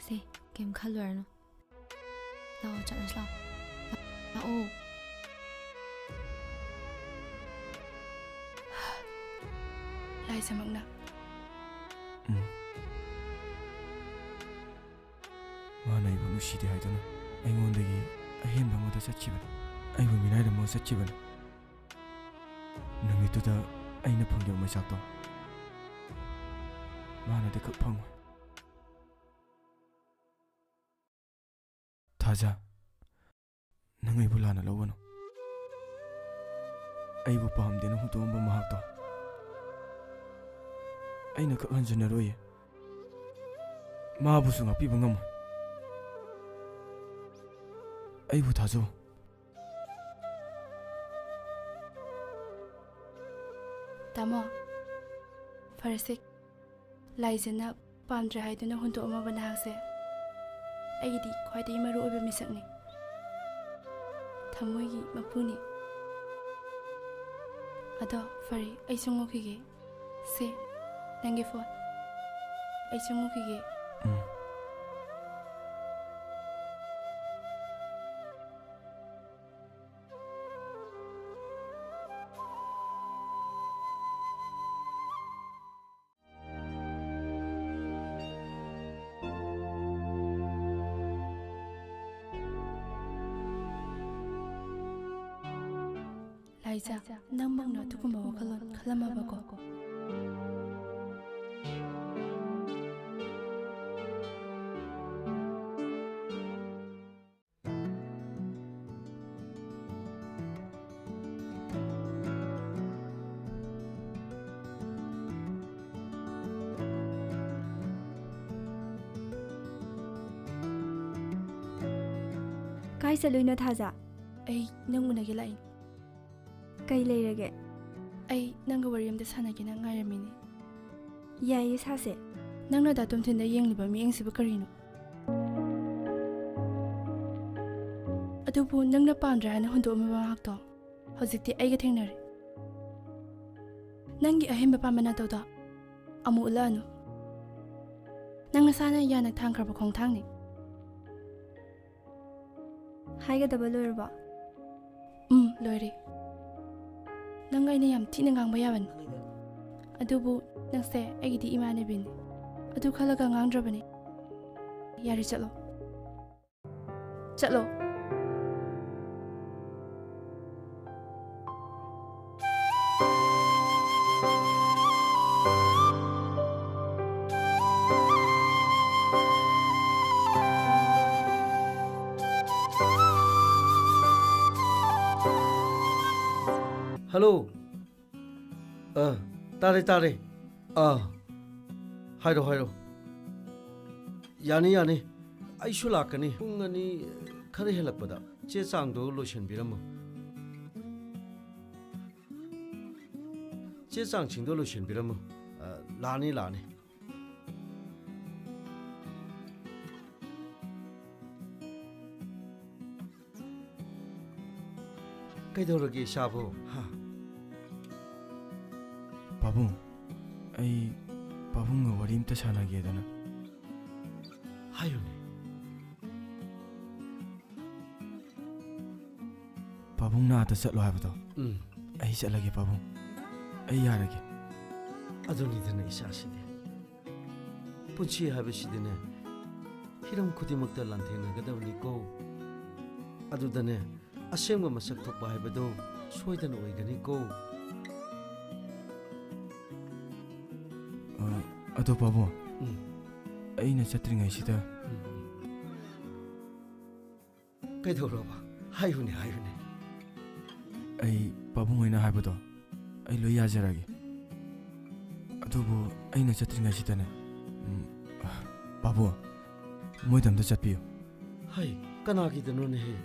ꯁꯦ, ꯀꯩꯝ ꯈꯜꯂꯨꯔꯅꯨ꯫ ꯂꯥꯛꯑꯣ, ꯆꯠꯂꯁꯤ ꯂꯥꯛꯑꯣ꯫ ꯂꯥꯛꯑꯣ꯫ ꯂꯥꯏꯖꯃꯛꯅ꯫ ꯎꯝ꯫ ꯃꯥꯅ ꯑꯩꯕꯨ ꯅꯨꯡꯁꯤꯗꯦ ꯍꯥꯏꯗꯨꯅ ꯑꯩꯉꯣꯟꯗꯒꯤ ꯑꯍꯦꯟꯕ ꯑꯃꯗ ꯆꯠꯈꯤꯕꯅꯤ꯫ ꯑꯩꯕꯨ ꯃꯤꯅꯥꯏꯔꯝꯃꯒ ꯆꯠꯈꯤꯕꯅꯤ꯫ ꯅꯨꯃꯤꯠꯇꯨꯗ ꯑꯩꯅ ꯐꯪꯈꯤꯕ ꯃꯩꯆꯥꯛꯇꯣ ꯃꯥꯅꯗꯤ ꯈꯛ ꯐꯪꯉꯣꯏ꯫ ꯊꯥꯖ, ꯅꯪ ꯑꯩꯕꯨ ꯂꯥꯟꯅ ꯂꯧꯒꯅꯨ꯫ ꯑꯩꯕꯨ ꯄꯥꯝꯗꯦꯅ ꯍꯨꯟꯗꯣꯛꯑꯝꯕ ꯃꯍꯥꯛꯇꯣ ꯑꯩꯅ ꯈꯛ ꯍꯟꯖꯤꯟꯅꯔꯣꯏꯌꯦ꯫ ꯃꯥꯕꯨꯁꯨ ꯉꯥꯛꯄꯤꯕ ꯉꯝꯃꯣꯏ꯫ ꯑꯩꯕꯨ ꯊꯥꯖꯧ꯫ ꯇꯥꯃꯣ, ꯐꯔꯦꯁꯦ꯫ ꯂꯥꯏꯖꯅ ꯄꯥꯝꯗ꯭ꯔꯦ ꯍꯥꯏꯗꯨꯅ ꯍꯨꯟꯗꯣꯛꯑꯝꯃꯕ ꯅꯍꯥꯛꯁꯦ ꯑꯩꯒꯤꯗꯤ ꯈ꯭ꯋꯥꯏꯗꯒꯤ ꯃꯔꯨ ꯑꯣꯏꯕ ꯃꯤꯁꯛꯅꯤ, ꯊꯃꯣꯏꯒꯤ ꯃꯄꯨꯅꯤ꯫ ꯑꯗꯣ ꯐꯔꯦ, ꯑꯩ ꯆꯪꯉꯨꯈꯤꯒꯦ꯫ ꯁꯦ, ꯅꯪꯒꯤ ꯐꯣꯟ꯫ ꯑꯩ ꯆꯪꯉꯨꯈꯤꯒꯦ꯫ ꯎꯝ꯫ ꯂꯥꯏꯖꯥ, ꯅꯪꯃꯛꯅ ꯑꯗꯨꯒꯨꯝꯕ ꯋꯥꯈꯜꯂꯣꯟ ꯈꯜꯂꯝꯃꯕꯀꯣ? ꯀꯥꯏ ꯆꯠꯂꯨꯏꯅꯣ ꯊꯥꯖ? ꯑꯩ ꯅꯪ ꯎꯅꯒꯦ ꯂꯥꯛꯏ꯫ ꯀꯩ ꯂꯩꯔꯒꯦ? ꯑꯩ ꯅꯪꯒ ꯋꯥꯔꯤ ꯑꯝꯇ ꯁꯥꯟꯅꯒꯦꯅ ꯉꯥꯏꯔꯝꯃꯤꯅꯦ꯫ ꯌꯥꯏꯌꯦ, ꯁꯥꯁꯦ꯫ ꯅꯪꯅ ꯗꯥ ꯇꯣꯝꯊꯤꯟꯗ ꯌꯦꯡꯂꯤꯕ ꯃꯤꯠꯌꯦꯡꯁꯤꯕꯨ ꯀꯔꯤꯅꯣ? ꯑꯗꯨꯕꯨ ꯅꯪꯅ ꯄꯥꯝꯗ꯭ꯔꯦ ꯍꯥꯏꯅ ꯍꯨꯟꯗꯣꯛꯑꯝꯃꯤꯕ ꯃꯍꯥꯛꯇꯣ ꯍꯧꯖꯤꯛꯇꯤ ꯑꯩꯒ ꯊꯦꯡꯅꯔꯦ꯫ ꯅꯪꯒꯤ ꯑꯍꯦꯟꯕ ꯄꯥꯝꯕ ꯅꯇꯧꯗꯣ ꯑꯃꯨꯛ ꯎꯠꯂꯛꯑꯅꯨ꯫ ꯅꯪ ꯅꯁꯥꯅ ꯌꯥꯅ ꯊꯥꯡꯈ꯭ꯔꯕ ꯈꯣꯡꯊꯥꯡꯅꯤ꯫ ꯍꯥꯏꯒꯗꯕ ꯂꯣꯏꯔꯕꯣ? ꯎꯝ, ꯂꯣꯏꯔꯦ꯫ ꯅꯪ ꯑꯩꯅ ꯌꯥꯝ ꯊꯤꯅ ꯉꯥꯡꯕ ꯌꯥꯕꯅꯤ꯫ ꯑꯗꯨꯕꯨ ꯅꯪꯁꯦ ꯑꯩꯒꯤꯗꯤ ꯏꯃꯥꯟꯅꯕꯤꯅꯤ꯫ ꯑꯗꯨ ꯈꯜꯂꯒ ꯉꯥꯡꯗ꯭ꯔꯕꯅꯤ꯫ ꯌꯥꯔꯦ, ꯆꯠꯂꯣ꯫ ꯆꯠꯂꯣ꯫ ꯍꯜꯂꯣ꯫ ꯑ, ꯇꯥꯔꯦ, ꯇꯥꯔꯦ꯫ ꯑ, ꯍꯥꯏꯔꯣ, ꯍꯥꯏꯔꯣ꯫ ꯌꯥꯅꯤ, ꯌꯥꯅꯤ꯫ ꯑꯩꯁꯨ ꯂꯥꯛꯀꯅꯤ꯫ ꯄꯨꯡ ꯑꯅꯤ ꯈꯔ ꯍꯦꯜꯂꯛꯄꯗ ꯆꯦ ꯆꯥꯡꯗꯣ ꯂꯣꯏꯁꯤꯟꯕꯤꯔꯝꯃꯨ꯫ ꯆꯦ ꯆꯥꯡꯁꯤꯡꯗꯣ ꯂꯣꯏꯁꯤꯟꯕꯤꯔꯝꯃꯨ꯫ ꯑ, ꯂꯥꯛꯑꯅꯤ, ꯂꯥꯛꯑꯅꯤ꯫ ꯀꯩꯗꯧꯔꯒꯦ ꯏꯁꯥꯕꯨ? ꯍꯥ? ꯄꯥꯕꯨꯡ, ꯑꯩ ꯄꯥꯕꯨꯡꯒ ꯋꯥꯔꯤ ꯑꯝꯇ ꯁꯥꯟꯅꯒꯦꯗꯅ꯫ ꯍꯥꯏꯌꯨꯅꯦ꯫ ꯄꯥꯕꯨꯡꯅ ꯑꯥꯗ ꯆꯠꯂꯣ ꯍꯥꯏꯕꯗꯣ, ꯎꯝ꯫ ꯑꯩ ꯆꯠꯂꯒꯦ ꯄꯥꯕꯨꯡ꯫ ꯑꯩ ꯌꯥꯔꯒꯦ꯫ ꯑꯗꯨꯅꯤꯗꯅ ꯏꯁꯥꯁꯤꯗꯤ꯫ ꯄꯨꯟꯁꯤ ꯍꯥꯏꯕꯁꯤꯗꯤꯅꯦ, ꯍꯤꯔꯝ ꯈꯨꯗꯤꯡꯃꯛꯇ ꯂꯥꯟꯊꯦꯡꯅꯒꯗꯕꯅꯤꯀꯣ꯫ ꯑꯗꯨꯗꯅꯦ, ꯑꯁꯦꯡꯕ ꯃꯁꯛ ꯊꯣꯛꯄ ꯍꯥꯏꯕꯗꯣ ꯁꯣꯏꯗꯅ ꯑꯣꯏꯒꯅꯤꯀꯣ꯫ ꯑ, ꯑꯗꯣ ꯄꯥꯕꯨꯡ, ꯎꯝ꯫ ꯑꯩꯅ ꯆꯠꯇ꯭ꯔꯤꯉꯩꯁꯤꯗ ꯎꯝ꯫ ꯀꯩꯗꯧꯔꯕ? ꯍꯥꯏꯌꯨꯅꯦ, ꯍꯥꯏꯌꯨꯅꯦ꯫ ꯑꯩ ꯄꯥꯕꯨꯡ ꯍꯣꯏꯅ ꯍꯥꯏꯕꯗꯣ ꯑꯩ ꯂꯣꯏ ꯌꯥꯖꯔꯒꯦ꯫ ꯑꯗꯨꯕꯨ ꯑꯩꯅ ꯆꯠꯇ꯭ꯔꯤꯉꯩꯁꯤꯗꯅꯦ, ꯎꯝ, ꯄꯥꯕꯨꯡ, ꯃꯣꯏꯗ ꯑꯝꯇ ꯆꯠꯄꯤꯌꯨ꯫ ꯍꯩ, ꯀꯅꯥꯒꯤꯗꯅꯣꯅꯦꯍꯦ?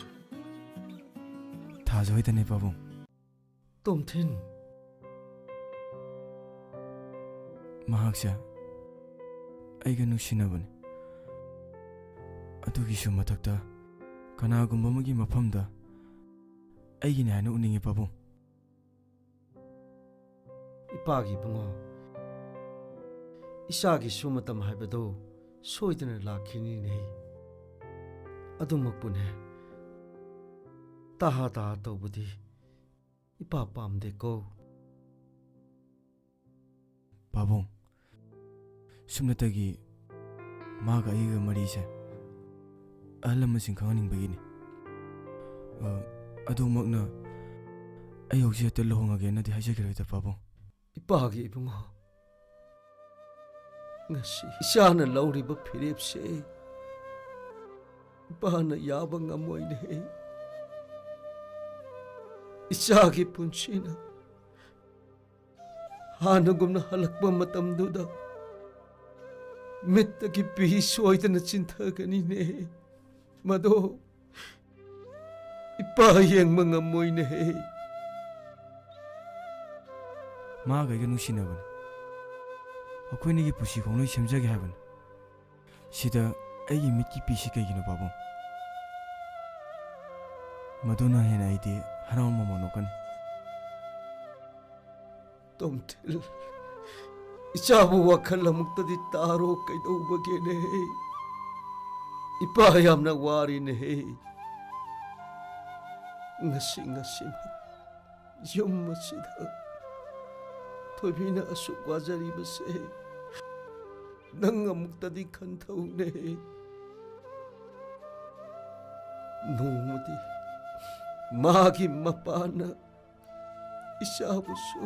ꯊꯥꯖ ꯍꯣꯏꯗꯅꯦ ꯄꯥꯕꯨꯡ꯫ ꯇꯣꯝꯊꯤꯟ꯫ ꯃꯍꯥꯛꯁꯦ ꯑꯩꯒ ꯅꯨꯡꯁꯤꯅꯕꯅꯤ꯫ ꯑꯗꯨꯒꯤꯁꯨ ꯃꯊꯛꯇ ꯀꯅꯥꯒꯨꯝꯕ ꯑꯃꯒꯤ ꯃꯐꯝꯗ ꯑꯩꯒꯤꯅꯤ ꯍꯥꯏꯅ ꯎꯅꯤꯡꯉꯤ ꯄꯥꯕꯨꯡ꯫ ꯏꯄꯥꯒꯤ ꯏꯕꯨꯡꯉꯣ, ꯏꯆꯥꯒꯤꯁꯨ ꯃꯇꯝ ꯍꯥꯏꯕꯗꯣ ꯁꯣꯏꯗꯅ ꯂꯥꯛꯈꯤꯅꯤꯅꯦ꯫ ꯑꯗꯨꯃꯛꯄꯨꯅꯦ, ꯇꯍꯥ ꯇꯍꯥ ꯇꯧꯕꯗꯤ ꯏꯄꯥ ꯄꯥꯝꯗꯦꯀꯣ꯫ ꯄꯥꯕꯨꯡ, ꯁꯨꯞꯅꯇꯒꯤ ꯃꯥꯒ ꯑꯩꯒ ꯃꯔꯤꯁꯦ ꯑꯍꯜ ꯂꯃꯟꯁꯤꯡ ꯈꯪꯍꯟꯅꯤꯡꯕꯒꯤꯅꯤ꯫ ꯑ, ꯑꯗꯨꯃꯛꯅ ꯑꯩ ꯍꯧꯖꯤꯛ ꯍꯦꯛꯇ ꯂꯨꯍꯣꯡꯉꯒꯦꯅꯗꯤ ꯍꯥꯏꯖꯈꯤꯔꯣꯏꯗ ꯄꯥꯕꯨꯡ꯫ ꯏꯄꯥꯒꯤ ꯏꯕꯨꯡꯉꯣ, ꯉꯁꯤ ꯏꯆꯥꯅ ꯂꯧꯔꯤꯕ ꯐꯤꯔꯦꯞꯁꯦ ꯏꯄꯥꯅ ꯌꯥꯕ ꯉꯝꯃꯣꯏꯅꯦ꯫ ꯏꯆꯥꯒꯤ ꯄꯨꯟꯁꯤꯅ ꯍꯥꯟꯅꯒꯨꯝꯅ ꯍꯜꯂꯛꯄ ꯃꯇꯝꯗꯨꯗ ꯃꯤꯠꯇꯒꯤ ꯄꯤ ꯁꯣꯏꯗꯅ ꯆꯤꯟꯊꯒꯅꯤꯅꯦ꯫ ꯃꯗꯣ ꯏꯄꯥ ꯌꯦꯡꯕ ꯉꯝꯃꯣꯏꯅꯦꯍꯦ꯫ ꯃꯥꯒ ꯑꯩꯒ ꯅꯨꯡꯁꯤꯅꯕꯅꯤ꯫ ꯑꯩꯈꯣꯏꯅꯤꯒꯤ ꯄꯨꯟꯁꯤ ꯈꯣꯡꯂꯣꯏ ꯁꯦꯝꯖꯒꯦ ꯍꯥꯏꯕꯅꯤ꯫ ꯁꯤꯗ ꯑꯩꯒꯤ ꯃꯤꯠꯀꯤ ꯄꯤꯁꯤ ꯀꯩꯒꯤꯅꯣ ꯄꯥꯕꯨꯡ? ꯃꯗꯨꯅ ꯍꯦꯟꯅ ꯑꯩꯗꯤ ꯍꯔꯥꯎ ꯃꯃꯣꯟ ꯅꯣꯛꯀꯅꯤ꯫ ꯇꯣꯝꯊꯤꯜ, ꯏꯆꯥꯕꯨ ꯋꯥꯈꯜ ꯑꯃꯨꯛꯇꯗꯤ ꯇꯥꯔꯣ, ꯀꯩꯗꯧꯕꯒꯦꯅꯦ? ꯏꯄꯥ ꯌꯥꯝꯅ ꯋꯥꯔꯤꯅꯦꯍꯦ꯫ ꯉꯁꯤ, ꯉꯁꯤꯃꯛ ꯌꯨꯝ ꯑꯁꯤꯗ ꯊꯣꯏꯕꯤꯅ ꯑꯁꯨꯛ ꯋꯥꯖꯔꯤꯕꯁꯦ ꯅꯪ ꯑꯃꯨꯛꯇꯗꯤ ꯈꯟꯊꯧꯅꯦ꯫ ꯅꯣꯡꯃꯗꯤ ꯃꯥꯒꯤ ꯃꯄꯥꯅ ꯏꯆꯥꯕꯨꯁꯨ,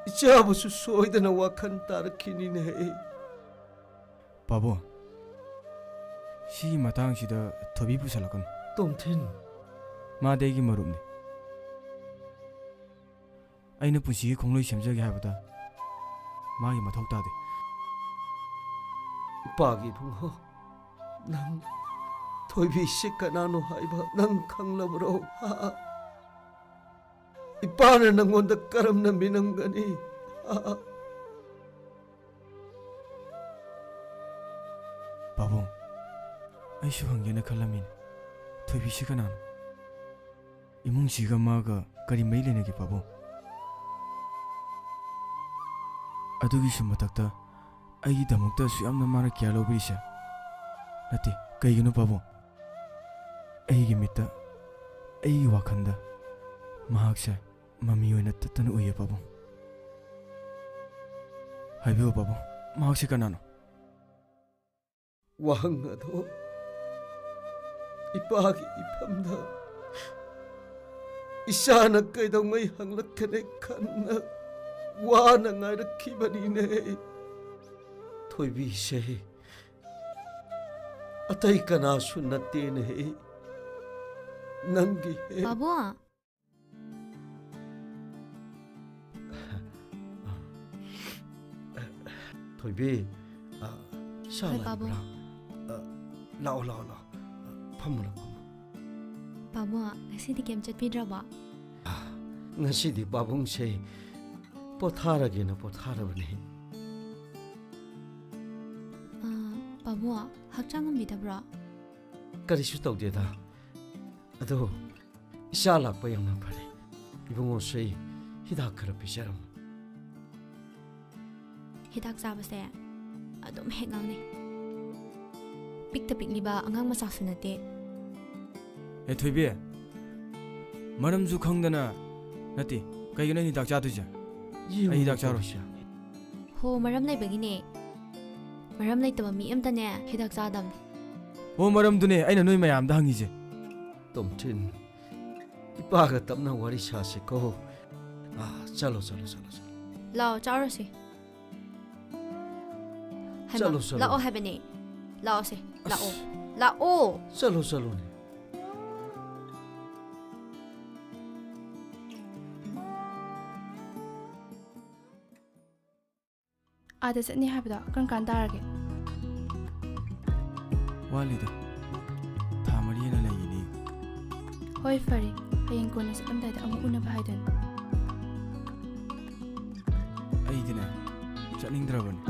ꯏꯆꯥꯕꯨꯁꯨ ꯁꯣꯏꯗꯅ ꯋꯥꯈꯜ ꯇꯥꯔꯛꯈꯤꯅꯤꯅꯦ꯫ ꯄꯥꯕꯨꯡ, ꯁꯤꯒꯤ ꯃꯇꯥꯡꯁꯤꯗ ꯊꯣꯏꯕꯤ ꯄꯨꯁꯜꯂꯛꯀꯅꯨ꯫ ꯇꯣꯝꯊꯤꯟ꯫ ꯃꯥꯗꯤ ꯑꯩꯒꯤ ꯃꯔꯨꯞꯅꯤ꯫ ꯑꯩꯅ ꯄꯨꯟꯁꯤꯒꯤ ꯈꯣꯡꯂꯣꯏ ꯁꯦꯝꯖꯒꯦ ꯍꯥꯏꯕꯗ ꯃꯥꯒꯤ ꯃꯊꯧ ꯇꯥꯗꯦ꯫ ꯏꯄꯥꯒꯤ ꯏꯕꯨꯡꯉꯣ, ꯅꯪ ꯊꯣꯏꯕꯤꯁꯤ ꯀꯅꯥꯅꯣ ꯍꯥꯏꯕ ꯅꯪ ꯈꯪꯂꯕ꯭ꯔꯣ? ꯍꯥ? ꯏꯄꯥꯅ ꯅꯪꯉꯣꯟꯗ ꯀꯔꯝꯅ ꯃꯤꯅꯝꯒꯅꯤ? ꯍꯥ? ꯄꯥꯕꯨꯡ, ꯑꯩꯁꯨ ꯍꯪꯒꯦꯅ ꯈꯜꯂꯝꯃꯤꯅꯦ, ꯊꯣꯏꯕꯤꯁꯤ ꯀꯅꯥꯅꯣ? ꯏꯃꯨꯡꯁꯤꯒ ꯃꯥꯒ ꯀꯔꯤ ꯃꯔꯤ ꯂꯩꯅꯒꯦ ꯄꯥꯕꯨꯡ? ꯑꯗꯨꯒꯤꯁꯨ ꯃꯊꯛꯇ ꯑꯩꯒꯤꯗꯃꯛꯇ ꯑꯁꯨꯛ ꯌꯥꯝꯅ ꯃꯥꯅ care ꯂꯧꯕꯤꯔꯤꯁꯦ? ꯅꯠꯇꯦ, ꯀꯩꯒꯤꯅꯣ ꯄꯥꯕꯨꯡ? ꯑꯩꯒꯤ ꯃꯤꯠꯇ, ꯑꯩꯒꯤ ꯋꯥꯈꯜꯗ ꯃꯍꯥꯛꯁꯦ ꯃꯃꯤ ꯑꯣꯏꯅ ꯇꯠꯇꯅ ꯎꯏꯌꯦ ꯄꯥꯕꯨꯡ꯫ ꯍꯥꯏꯕꯤꯌꯨ ꯄꯥꯕꯨꯡ, ꯃꯍꯥꯛꯁꯦ ꯀꯅꯥꯅꯣ? ꯋꯥꯍꯪ ꯑꯗꯣ ꯏꯄꯥꯒꯤ ꯏꯐꯝꯗ ꯏꯆꯥꯅ ꯀꯩꯗꯧꯉꯩ ꯍꯪꯂꯛꯀꯅꯤ ꯈꯟꯅ ꯋꯥꯅ ꯉꯥꯏꯔꯛꯈꯤꯕꯅꯤꯅꯦ꯫ ꯊꯣꯏꯕꯤꯁꯦ ꯑꯇꯩ ꯀꯅꯥꯁꯨ ꯅꯠꯇꯦꯅꯦ, ꯅꯪꯒꯤ ꯍꯦꯛ ꯄꯥꯕꯨꯡ꯫ ꯊꯣꯏꯕꯤ, ꯑ, ꯏꯁꯥ ꯍꯣꯏ, ꯄꯥꯕꯨꯡ꯫ ꯂꯥꯛꯏꯕ꯭ꯔꯥ? ꯑ, ꯂꯥꯛꯑꯣ, ꯂꯥꯛꯑꯣ, ꯂꯥꯛꯑꯣ꯫ ꯑ, ꯐꯝꯃꯨ, ꯂꯥꯛꯑꯣ, ꯐꯝꯃꯨ꯫ ꯄꯥꯕꯨꯡ, ꯉꯁꯤꯗꯤ camp ꯆꯠꯄꯤꯗ꯭ꯔꯕꯣ? ꯑ, ꯉꯁꯤꯗꯤ ꯄꯥꯕꯨꯡꯁꯦ ꯄꯣꯊꯥꯔꯒꯦꯅ ꯄꯣꯊꯥꯔꯕꯅꯦ꯫ ꯑ, ꯄꯥꯕꯨꯡ, ꯍꯛꯆꯥꯡ ꯉꯝꯕꯤꯗꯕ꯭ꯔꯣ? ꯀꯔꯤꯁꯨ ꯇꯧꯗꯦꯗ꯫ ꯑꯗꯣ, ꯏꯆꯥ ꯂꯥꯛꯄ ꯌꯥꯝꯅ ꯐꯔꯦ꯫ ꯏꯕꯨꯡꯉꯣꯁꯦ ꯍꯤꯗꯥꯛ ꯈꯔ ꯄꯤꯖꯔꯝꯃꯨ꯫ ꯍꯤꯗꯥꯛ ꯆꯥꯕꯁꯦ ꯑꯗꯨꯝ ꯍꯦꯛ ꯉꯥꯡꯅꯩ꯫ ꯄꯤꯛꯇ ꯄꯤꯛꯂꯤꯕ ꯑꯉꯥꯡ ꯃꯆꯥꯁꯨ ꯅꯠꯇꯦ꯫ ꯑꯦ ꯊꯣꯏꯕꯤ, ꯃꯔꯝꯁꯨ ꯈꯪꯗꯅ ꯅꯠꯇꯦ, ꯀꯩꯒꯤꯅꯣ ꯑꯩꯅ ꯍꯤꯗꯥꯛ ꯆꯥꯗꯣꯏꯁꯦ? ꯌꯦꯡꯉꯨꯅꯦ ꯑꯩ ꯍꯤꯗꯥꯛ ꯆꯥꯔꯣꯏ꯫ ꯇꯧꯔꯤꯁꯦ꯫ ꯍꯣ, ꯃꯔꯝ ꯂꯩꯕꯒꯤꯅꯦ꯫ ꯃꯔꯝ ꯂꯩꯇꯕ ꯃꯤ ꯑꯝꯇꯅꯦ ꯍꯤꯗꯥꯛ ꯆꯥꯗꯕꯅꯤ꯫ ꯍꯣ, ꯃꯔꯝꯗꯨꯅꯦ ꯑꯩꯅ ꯅꯣꯏ ꯃꯌꯥꯝꯗ ꯍꯪꯉꯤꯁꯦ꯫ ꯇꯣꯝꯊꯤꯟ, ꯏꯄꯥꯒ ꯇꯞꯅ ꯋꯥꯔꯤ ꯁꯥꯁꯤꯀꯣ꯫ ꯑꯥ, ꯆꯠꯂꯣ, ꯆꯠꯂꯣ, ꯆꯠꯂꯣ, ꯆꯠꯂꯣ꯫ ꯂꯥꯛꯑꯣ, ꯆꯥꯔꯨꯁꯤ꯫ ꯍꯩꯃꯥ, ꯆꯠꯂꯣ, ꯆꯠꯂꯣ꯫ ꯂꯥꯛꯑꯣ ꯍꯥꯏꯕꯅꯦ꯫ ꯂꯥꯛꯑꯣꯁꯦ, ꯂꯥꯛꯑꯣ꯫ ꯑꯁ꯫ ꯂꯥꯛꯑꯣ꯫ ꯆꯠꯂꯣ, ꯆꯠꯂꯣꯅꯦ꯫ ꯑꯥꯗ ꯆꯠꯅꯤ ꯍꯥꯏꯕꯗꯣ ꯀꯔꯝ ꯀꯥꯟ ꯇꯥꯔꯒꯦ? ꯋꯥꯠꯂꯤꯗ꯫ ꯊꯥ ꯃꯔꯤ ꯍꯦꯟꯅ ꯂꯩꯈꯤꯅꯤ꯫ ꯍꯣꯏ, ꯐꯔꯦ꯫ ꯍꯌꯦꯡ ꯀꯣꯟꯅ ꯆꯠꯂꯝꯗꯥꯏꯗ ꯑꯃꯨꯛ ꯎꯅꯕ ꯍꯥꯏꯗꯨꯅꯤ꯫ ꯑꯩꯗꯤꯅꯦ, ꯆꯠꯅꯤꯡꯗ꯭ꯔꯕꯅꯦ꯫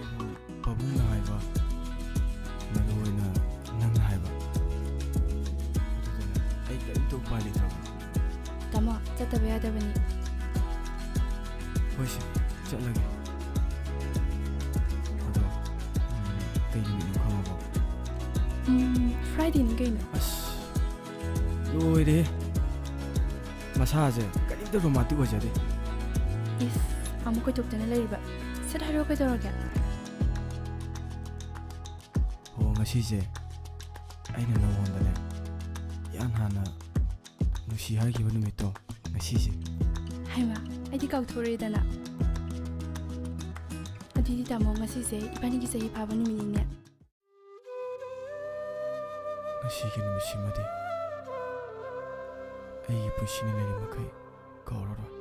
ꯑꯗꯨꯕꯨ ꯄꯥꯕꯨꯡꯅ ꯍꯥꯏꯕ, ꯃꯔꯨ ꯑꯣꯏꯅ ꯅꯪꯅ ꯍꯥꯏꯕ꯫ ꯑꯗꯨꯗꯨꯅ ꯑꯩ ꯀꯔꯤꯝꯇ ꯎꯄꯥꯏ ꯂꯩꯇ꯭ꯔꯕꯅꯦ꯫ ꯇꯥꯃꯣ, ꯆꯠꯇꯕ ꯌꯥꯗꯕꯅꯤ꯫ ꯍꯣꯏꯁꯦ, ꯆꯠꯂꯒꯦ꯫ ꯑꯗꯣ, ꯎꯝ, ꯀꯩ ꯅꯨꯃꯤꯠꯅꯣ ꯈꯪꯉꯕꯣ? ꯎꯝ, Fridayꯅꯤ ꯀꯩꯅꯣ꯫ ꯑꯁ, ꯂꯣꯏꯔꯦꯍꯦ꯫ ꯃꯁꯥꯁꯦ ꯀꯔꯤꯝꯇ romantic ꯑꯣꯏꯖꯗꯦ꯫ ꯏꯁ, ꯑꯃꯨꯛ ꯀꯣꯏꯊꯣꯛꯇꯅ ꯂꯩꯔꯤꯕ꯫ ꯁꯠ ꯍꯥꯏꯔꯛꯑꯣ ꯀꯩꯗꯧꯔꯒꯦ? ꯑꯣ, ꯉꯁꯤꯁꯦ ꯑꯩꯅ ꯅꯉꯣꯟꯗꯅꯦ ꯏꯍꯥꯟ ꯍꯥꯟꯅ ꯅꯨꯡꯁꯤ ꯍꯥꯏꯈꯤꯕ ꯅꯨꯃꯤꯠꯇꯣ ꯉꯁꯤꯁꯦ꯫ ꯍꯩꯃꯥ, ꯑꯩꯗꯤ ꯀꯥꯎꯊꯣꯛꯎꯔꯦꯗꯅ꯫ ꯑꯗꯨꯗꯤ ꯇꯥꯃꯣ, ꯉꯁꯤꯁꯦ ꯏꯕꯥꯅꯤꯒꯤ ꯆꯍꯤ ꯐꯥꯕ ꯅꯨꯃꯤꯠꯅꯤꯅꯦ꯫ ꯉꯁꯤꯒꯤ ꯅꯨꯃꯤꯠꯁꯤꯃꯗꯤ ꯑꯩꯒꯤ ꯄꯨꯟꯁꯤꯅ ꯂꯩꯔꯤ ꯃꯈꯩ ꯀꯥꯎꯔꯔꯣꯏ꯫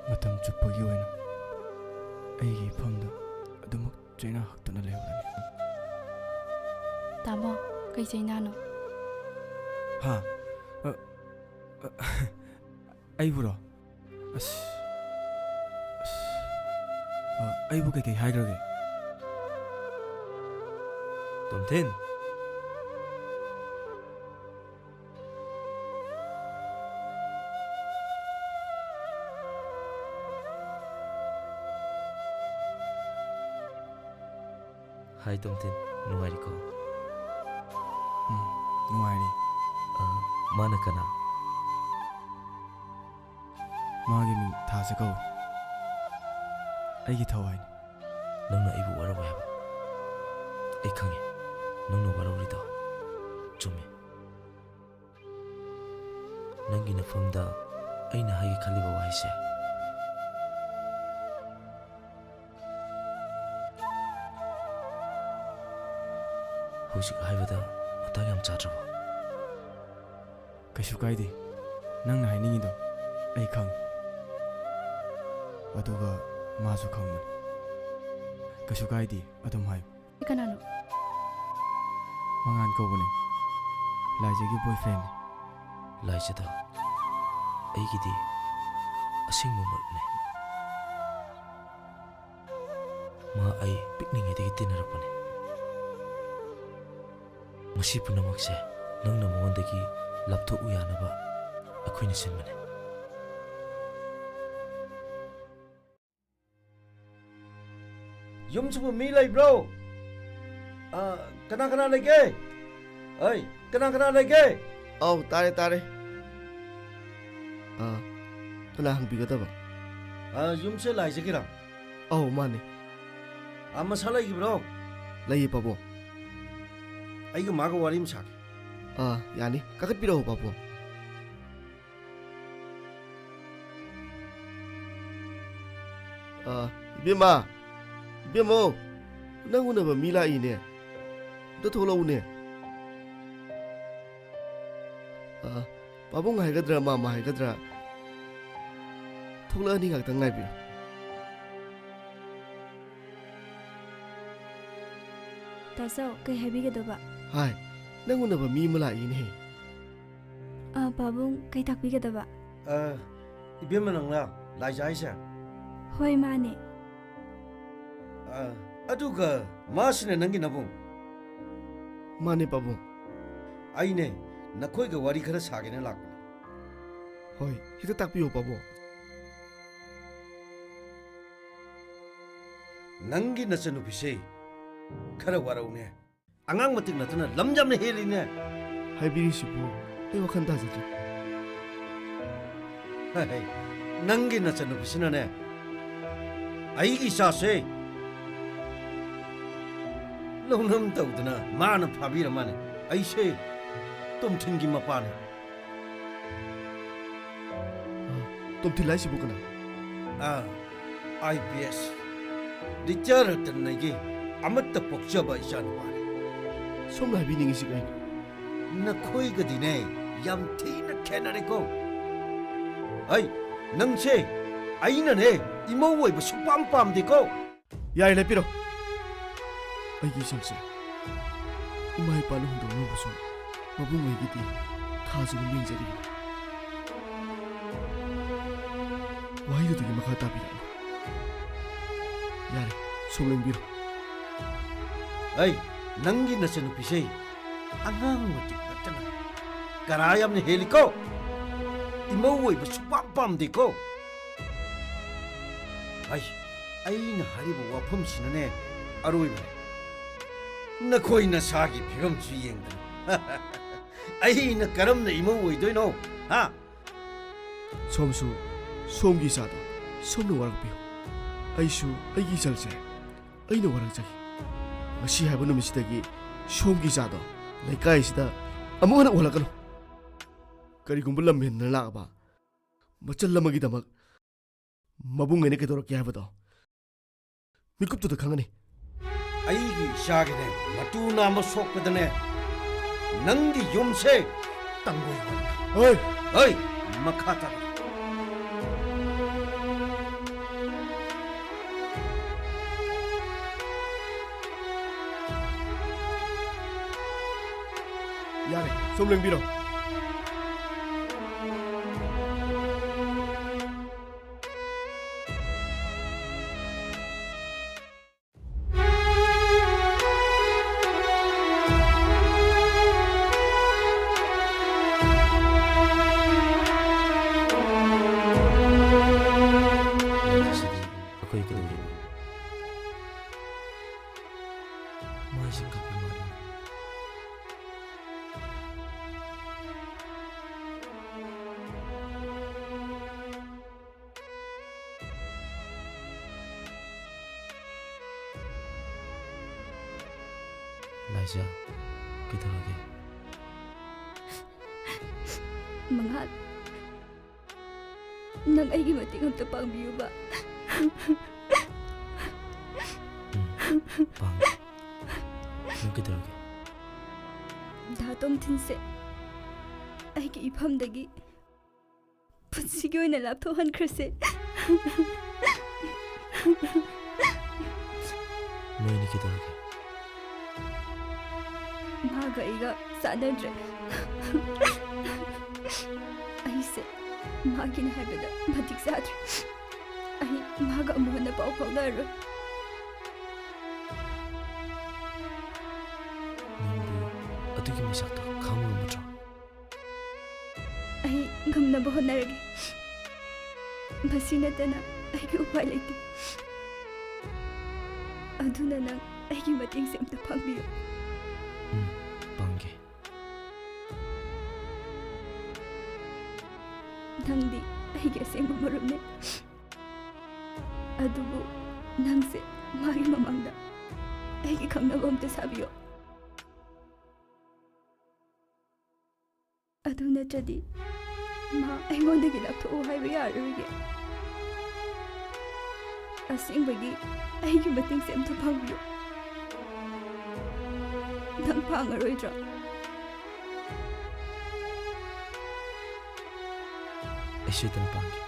ꯃꯇꯝ ꯆꯨꯞꯄꯒꯤ ꯑꯣꯏꯅ ꯑꯩꯒꯤ ꯏꯐꯝꯗ ꯑꯗꯨꯃꯛ ꯆꯩꯅꯥ ꯍꯛꯇꯨꯅ ꯂꯩꯍꯧꯔꯅꯤ꯫ ꯇꯥꯃꯣ, ꯀꯩ ꯆꯩꯅꯥꯅꯣ? ꯍꯥ? ꯑ, ꯑ, ꯑꯩꯕꯨꯔꯣ? ꯑꯁ, ꯑꯁ, ꯑ, ꯑꯩꯕꯨ ꯀꯩꯀꯩ ꯍꯥꯏꯈ꯭ꯔꯒꯦ? ꯇꯣꯝꯊꯤꯟ, ꯍꯥꯏ ꯇꯣꯝꯊꯤꯟ, ꯅꯨꯡꯉꯥꯏꯔꯤꯀꯣ? ꯎꯝ, ꯅꯨꯡꯉꯥꯏꯔꯤ꯫ ꯑ, ꯃꯥꯅ ꯀꯅꯥ? ꯃꯥꯒꯤ ꯃꯤꯡ ꯊꯥꯖ ꯀꯧꯏ꯫ ꯑꯩꯒꯤ ꯊꯋꯥꯏꯅꯤ꯫ ꯅꯪꯅ ꯑꯩꯕꯨ ꯋꯥꯔꯧꯋꯦ ꯍꯥꯏꯕ ꯑꯩ ꯈꯪꯉꯤ꯫ ꯅꯪꯅ ꯋꯥꯔꯧꯔꯤꯗꯣ ꯆꯨꯝꯃꯤ꯫ ꯅꯪꯒꯤ ꯅꯐꯝꯗ ꯑꯩꯅ ꯍꯥꯏꯒꯦ ꯈꯜꯂꯤꯕ ꯋꯥꯍꯩꯁꯦ, ꯍꯧꯖꯤꯛ ꯍꯥꯏꯕꯗ ꯃꯇꯥꯡ ꯌꯥꯝ ꯆꯥꯗ꯭ꯔꯕꯣ? ꯀꯩꯁꯨ ꯀꯥꯏꯗꯦ꯫ ꯅꯪꯅ ꯍꯥꯏꯅꯤꯡꯉꯤꯗꯣ ꯑꯩ ꯈꯪꯉꯤ꯫ ꯑꯗꯨꯒ ꯃꯥꯁꯨ ꯈꯪꯕꯅꯤ꯫ ꯀꯩꯁꯨ ꯀꯥꯏꯗꯦ, ꯑꯗꯨꯝ ꯍꯥꯏꯌꯨ꯫ ꯀꯅꯥꯅꯣ? ꯃꯉꯥꯟ ꯀꯧꯕꯅꯦ꯫ ꯂꯥꯏꯖꯒꯤ boyfriendꯅꯦ꯫ ꯂꯥꯏꯖꯗꯣ ꯑꯩꯒꯤꯗꯤ ꯑꯁꯦꯡꯕ ꯃꯔꯨꯞꯅꯦ꯫ ꯃꯥ ꯑꯩ ꯄꯤꯛꯂꯤꯉꯩꯗꯒꯤ ꯇꯤꯟꯅꯔꯛꯄꯅꯦ꯫ ꯃꯁꯤ ꯄꯨꯝꯅꯃꯛꯁꯦ ꯅꯪꯅ ꯃꯉꯣꯟꯗꯒꯤ ꯂꯥꯞꯊꯣꯛꯎ ꯌꯥꯅꯕ ꯑꯩꯈꯣꯏꯅ ꯁꯤꯟꯕꯅꯦ꯫ ꯌꯨꯝꯁꯤꯕꯨ ꯃꯤ ꯂꯩꯕ꯭ꯔꯣ? ꯑ, ꯀꯅꯥ ꯀꯅꯥ ꯂꯩꯒꯦ? ꯑꯩ, ꯀꯅꯥ ꯀꯅꯥ ꯂꯩꯒꯦ? ꯑꯧ, ꯇꯥꯔꯦ, ꯇꯥꯔꯦ꯫ ꯑ, ꯀꯅꯥ ꯍꯪꯕꯤꯒꯗꯕ? ꯑ, ꯌꯨꯝꯁꯦ ꯂꯥꯏꯖꯒꯤꯔꯥ? ꯑꯧ, ꯃꯥꯅꯦ꯫ ꯑ, ꯃꯁꯥ ꯂꯩꯈꯤꯕ꯭ꯔꯣ? ꯂꯩꯌꯦ, ꯄꯥꯕꯨꯡ꯫ ꯑꯩꯒ ꯃꯥꯒ ꯋꯥꯔꯤ ꯑꯃ ꯁꯥꯒꯦ꯫ ꯑ, ꯌꯥꯅꯤ꯫ ꯀꯥꯈꯠꯄꯤꯔꯛꯑꯣ, ꯄꯥꯕꯨꯡ꯫ ꯑ, ꯏꯕꯦꯝꯃ, ꯏꯕꯦꯝꯃꯧ, ꯅꯪ ꯎꯅꯕ ꯃꯤ ꯂꯥꯛꯏꯅꯦ, ꯑꯝꯇ ꯊꯣꯛꯂꯛꯎꯅꯦ꯫ ꯑ, ꯄꯥꯕꯨꯡ ꯍꯥꯏꯒꯗ꯭ꯔꯥ, ꯃꯥꯝꯃ ꯍꯥꯏꯒꯗ꯭ꯔꯥ, ꯊꯣꯛꯂꯛꯑꯅꯤ, ꯉꯥꯛꯇꯪ ꯉꯥꯏꯕꯤꯌꯨ꯫ ꯇꯥꯆꯧ, ꯀꯩ ꯍꯥꯏꯕꯤꯒꯗꯕ? ꯍꯥꯏ, ꯅꯪ ꯎꯅꯕ ꯃꯤ ꯑꯃ ꯂꯥꯛꯏꯅꯦ꯫ ꯑ, ꯄꯥꯕꯨꯡ, ꯀꯩ ꯇꯥꯛꯄꯤꯒꯗꯕ? ꯑ, ꯏꯕꯦꯝꯃ, ꯅꯪꯂꯥ ꯂꯥꯏꯖꯥ ꯍꯥꯏꯁꯦ? ꯍꯣꯏ, ꯃꯥꯅꯦ꯫ ꯑ, ꯑꯗꯨꯒ ꯃꯥꯁꯤꯅ ꯅꯪꯒꯤ ꯅꯕꯨꯡ? ꯃꯥꯅꯦ, ꯄꯥꯕꯨꯡ꯫ ꯑꯩꯅꯦ, ꯅꯈꯣꯏꯒ ꯋꯥꯔꯤ ꯈꯔ ꯁꯥꯒꯦꯅ ꯂꯥꯛꯄꯅꯦ꯫ ꯍꯣꯏ, ꯍꯦꯛꯇ ꯇꯥꯛꯄꯤꯌꯨ, ꯄꯥꯕꯨꯡ꯫ ꯅꯪꯒꯤ ꯅꯆꯟꯅꯨꯄꯤꯁꯦ ꯈꯔ ꯋꯥꯔꯧꯅꯦ꯫ ꯑꯉꯥꯡ ꯃꯇꯤꯛ ꯅꯠꯇꯅ ꯂꯝ ꯌꯥꯝꯅ ꯍꯦꯜꯂꯤꯅꯦ꯫ ꯍꯥꯏꯕꯤꯔꯤꯁꯤꯕꯨ ꯑꯩ ꯋꯥꯈꯜ ꯇꯥꯖꯗ꯭ꯔꯦ꯫ ꯍꯦ, ꯍꯦ, ꯅꯪꯒꯤ ꯅꯆꯟꯅꯨꯄꯤꯁꯤꯅꯅꯦ, ꯑꯩꯒꯤ ꯏꯆꯥꯁꯦ ꯂꯧꯅꯝ ꯇꯧꯗꯅ ꯃꯥꯅ ꯐꯥꯕꯤꯔ ꯃꯥꯅꯦ꯫ ꯑꯩꯁꯦ ꯇꯣꯝꯊꯤꯟꯒꯤ ꯃꯄꯥꯅꯦ꯫ ꯇꯣꯝꯊꯤꯟ ꯍꯥꯏꯁꯤꯕꯨ ꯀꯅꯥ? ꯑꯥ, IPS, ꯔꯤꯇꯥꯌꯔ ꯔꯇꯟꯅꯒꯤ ꯑꯃꯠꯇ ꯄꯣꯛꯆꯕ ꯏꯆꯥꯅꯨꯄꯥꯅꯤ꯫ ꯁꯣꯝꯅ ꯍꯥꯏꯕꯤꯅꯤꯡꯉꯤꯁꯤ ꯀꯩꯅꯣ? ꯅꯈꯣꯏꯒꯗꯤꯅꯦ, ꯌꯥꯝ ꯊꯤꯅ ꯈꯦꯠꯅꯔꯦꯀꯣ꯫ ꯑꯩ, ꯅꯪꯁꯦ, ꯑꯩꯅꯅꯦ, ꯏꯃꯧ ꯑꯣꯏꯕ ꯁꯨꯡꯄꯥꯝ ꯄꯥꯝꯗꯦꯀꯣ꯫ ꯌꯥꯔꯦ, ꯂꯦꯞꯄꯤꯔꯣ꯫ ꯑꯩꯒꯤ ꯏꯆꯜꯁꯦ ꯏꯃꯥ ꯏꯄꯥꯅ ꯍꯨꯟꯗꯣꯛꯂꯝꯕꯁꯨ ꯃꯕꯨꯡꯉꯩꯒꯤꯗꯤ ꯊꯥꯖꯕ ꯌꯦꯡꯖꯔꯤꯕꯅꯤ꯫ ꯋꯥꯍꯩꯗꯨꯗꯒꯤ ꯃꯈꯥ ꯇꯥꯕꯤꯔꯛꯑꯅꯨ꯫ ꯌꯥꯔꯦ, ꯁꯣꯝ ꯂꯦꯡꯕꯤꯔꯣ꯫ ꯑꯩ, ꯅꯪꯒꯤ ꯅꯆꯟꯅꯨꯄꯤꯁꯦ ꯑꯉꯥꯡ ꯃꯇꯤꯛ ꯅꯠꯇꯅ ꯀꯔꯥ ꯌꯥꯝꯅ ꯍꯦꯜꯂꯤꯀꯣ꯫ ꯏꯃꯧ ꯑꯣꯏꯕ ꯁꯨꯡꯄꯥꯝ ꯄꯥꯝꯗꯦꯀꯣ꯫ ꯑꯩ, ꯑꯩꯅ ꯍꯥꯏꯔꯤꯕ ꯋꯥꯐꯝꯁꯤꯅꯅꯦ ꯑꯔꯣꯏꯕꯅꯦ꯫ ꯅꯈꯣꯏ ꯅꯁꯥꯒꯤ ꯐꯤꯕꯝꯁꯨ ꯌꯦꯡꯗꯅ ꯑꯩꯅ ꯀꯔꯝꯅ ꯏꯃꯧ ꯑꯣꯏꯗꯣꯏꯅꯣ? ꯍꯥ? ꯁꯣꯝꯁꯨ ꯁꯣꯝꯒꯤ ꯏꯆꯥꯗꯣ ꯁꯣꯝꯅ ꯋꯥꯔꯛꯄꯤꯌꯨ꯫ ꯑꯩꯁꯨ ꯑꯩꯒꯤ ꯏꯆꯜꯁꯦ ꯑꯩꯅ ꯋꯥꯔꯛꯆꯒꯦ꯫ ꯉꯁꯤ ꯍꯥꯏꯕ ꯅꯨꯃꯤꯠꯁꯤꯗꯒꯤ ꯁꯣꯝꯒꯤ ꯏꯆꯥꯗꯣ ꯂꯩꯀꯥꯏꯁꯤꯗ ꯑꯃꯨꯛ ꯍꯟꯅ ꯎꯍꯜꯂꯛꯀꯅꯨ꯫ ꯀꯔꯤꯒꯨꯝꯕ ꯂꯝ ꯍꯦꯟꯗꯅ ꯂꯥꯛꯑꯕ ꯃꯆꯜ ꯑꯃꯒꯤꯗꯃꯛ ꯃꯕꯨꯡ ꯑꯩꯅ ꯀꯩꯗꯧꯔꯛꯀꯦ ꯍꯥꯏꯕꯗꯣ ꯃꯤꯀꯨꯞꯇꯨꯗ ꯈꯪꯒꯅꯤ꯫ ꯑꯩꯒꯤ ꯏꯆꯥꯒꯤꯅꯦ, ꯃꯇꯨ ꯅꯥꯝꯃ ꯁꯣꯛꯄꯗꯅꯦ, ꯅꯪꯒꯤ ꯌꯨꯝꯁꯦ ꯇꯪꯒꯣꯏ ꯑꯣꯏꯔꯦ꯫ ꯍꯣꯏ꯫ ꯍꯣꯏ, ꯃꯈꯥ ꯇꯥꯔꯣ꯫ ꯌꯥꯔꯦ, ꯁꯣꯝ ꯂꯦꯡꯕꯤꯔꯣ꯫ ꯑꯩꯈꯣꯏ ꯀꯩꯗꯧꯔꯤꯅꯣ? ꯏꯁꯤꯡ ꯀꯞꯄꯤ ꯃꯥꯜꯂꯤ꯫ ꯂꯥꯏꯖꯥ, ꯀꯩꯗꯧꯔꯒꯦ? ꯃꯉꯥꯜ, ꯅꯪ ꯑꯩꯒꯤ ꯃꯇꯦꯡ ꯑꯝꯇ ꯄꯥꯡꯕꯤꯌꯨꯕ꯫ ꯎꯝ, ꯄꯥꯡꯒꯦ꯫ ꯅꯪ ꯀꯩꯗꯧꯔꯒꯦ? ꯗꯥ ꯇꯣꯝꯊꯤꯟꯁꯦ ꯑꯩꯒꯤ ꯏꯐꯝꯗꯒꯤ ꯄꯨꯟꯁꯤꯒꯤ ꯑꯣꯏꯅ ꯂꯥꯞꯊꯣꯛꯍꯟꯈ꯭ꯔꯁꯦ꯫ ꯅꯣꯏꯅꯤ ꯀꯩꯗꯧꯔꯒꯦ? ꯃꯥꯒ ꯑꯩꯒ ꯆꯥꯟꯅꯗ꯭ꯔꯦ꯫ ꯑꯩꯁꯦ ꯃꯥꯒꯤꯅꯦ ꯍꯥꯏꯕꯗ ꯃꯇꯤꯛ ꯆꯥꯗ꯭ꯔꯦ꯫ ꯑꯩ ꯃꯥꯒ ꯑꯃꯨꯛ ꯍꯟꯅ ꯄꯥꯎ ꯐꯥꯎꯅꯔꯔꯣꯏ꯫ ꯅꯪꯕꯨ ꯑꯗꯨꯒꯤ ꯃꯩꯁꯥꯛꯇꯣ ꯈꯥꯡꯕ ꯉꯝꯒꯗ꯭ꯔꯣ? ꯑꯩ ꯉꯝꯅꯕ ꯍꯣꯠꯅꯔꯒꯦ꯫ ꯃꯁꯤ ꯅꯠꯇꯅ ꯑꯩꯒꯤ ꯎꯄꯥꯏ ꯂꯩꯇꯦ꯫ ꯑꯗꯨꯅ ꯅꯪ ꯑꯩꯒꯤ ꯃꯇꯦꯡꯁꯦ ꯑꯝꯇ ꯄꯥꯡꯕꯤꯌꯨ꯫ ꯎꯝ, ꯄꯥꯡꯒꯦ꯫ ꯅꯪꯗꯤ ꯑꯩꯒꯤ ꯑꯁꯦꯡꯕ ꯃꯔꯨꯞꯅꯦ꯫ ꯑꯗꯨꯕꯨ ꯅꯪꯁꯦ ꯃꯥꯒꯤ ꯃꯃꯥꯡꯗ ꯑꯩꯒꯤ ꯈꯪꯅꯕ ꯑꯝꯇ ꯁꯥꯕꯤꯌꯣ꯫ ꯑꯗꯨ ꯅꯠꯇ꯭ꯔꯗꯤ ꯃꯥ ꯑꯩꯉꯣꯟꯗꯒꯤ ꯂꯥꯞꯊꯣꯛꯎ ꯍꯥꯏꯕ ꯌꯥꯔꯔꯣꯏꯌꯦ꯫ ꯑꯁꯦꯡꯕꯒꯤ ꯑꯩꯒꯤ ꯃꯇꯦꯡꯁꯦ ꯑꯝꯇ ꯄꯥꯡꯕꯤꯌꯨ꯫ ꯅꯪ ꯄꯥꯡꯉꯔꯣꯏꯗ꯭ꯔꯣ? ꯑꯩ ꯁꯣꯏꯗꯅ ꯄꯥꯡꯒꯦ꯫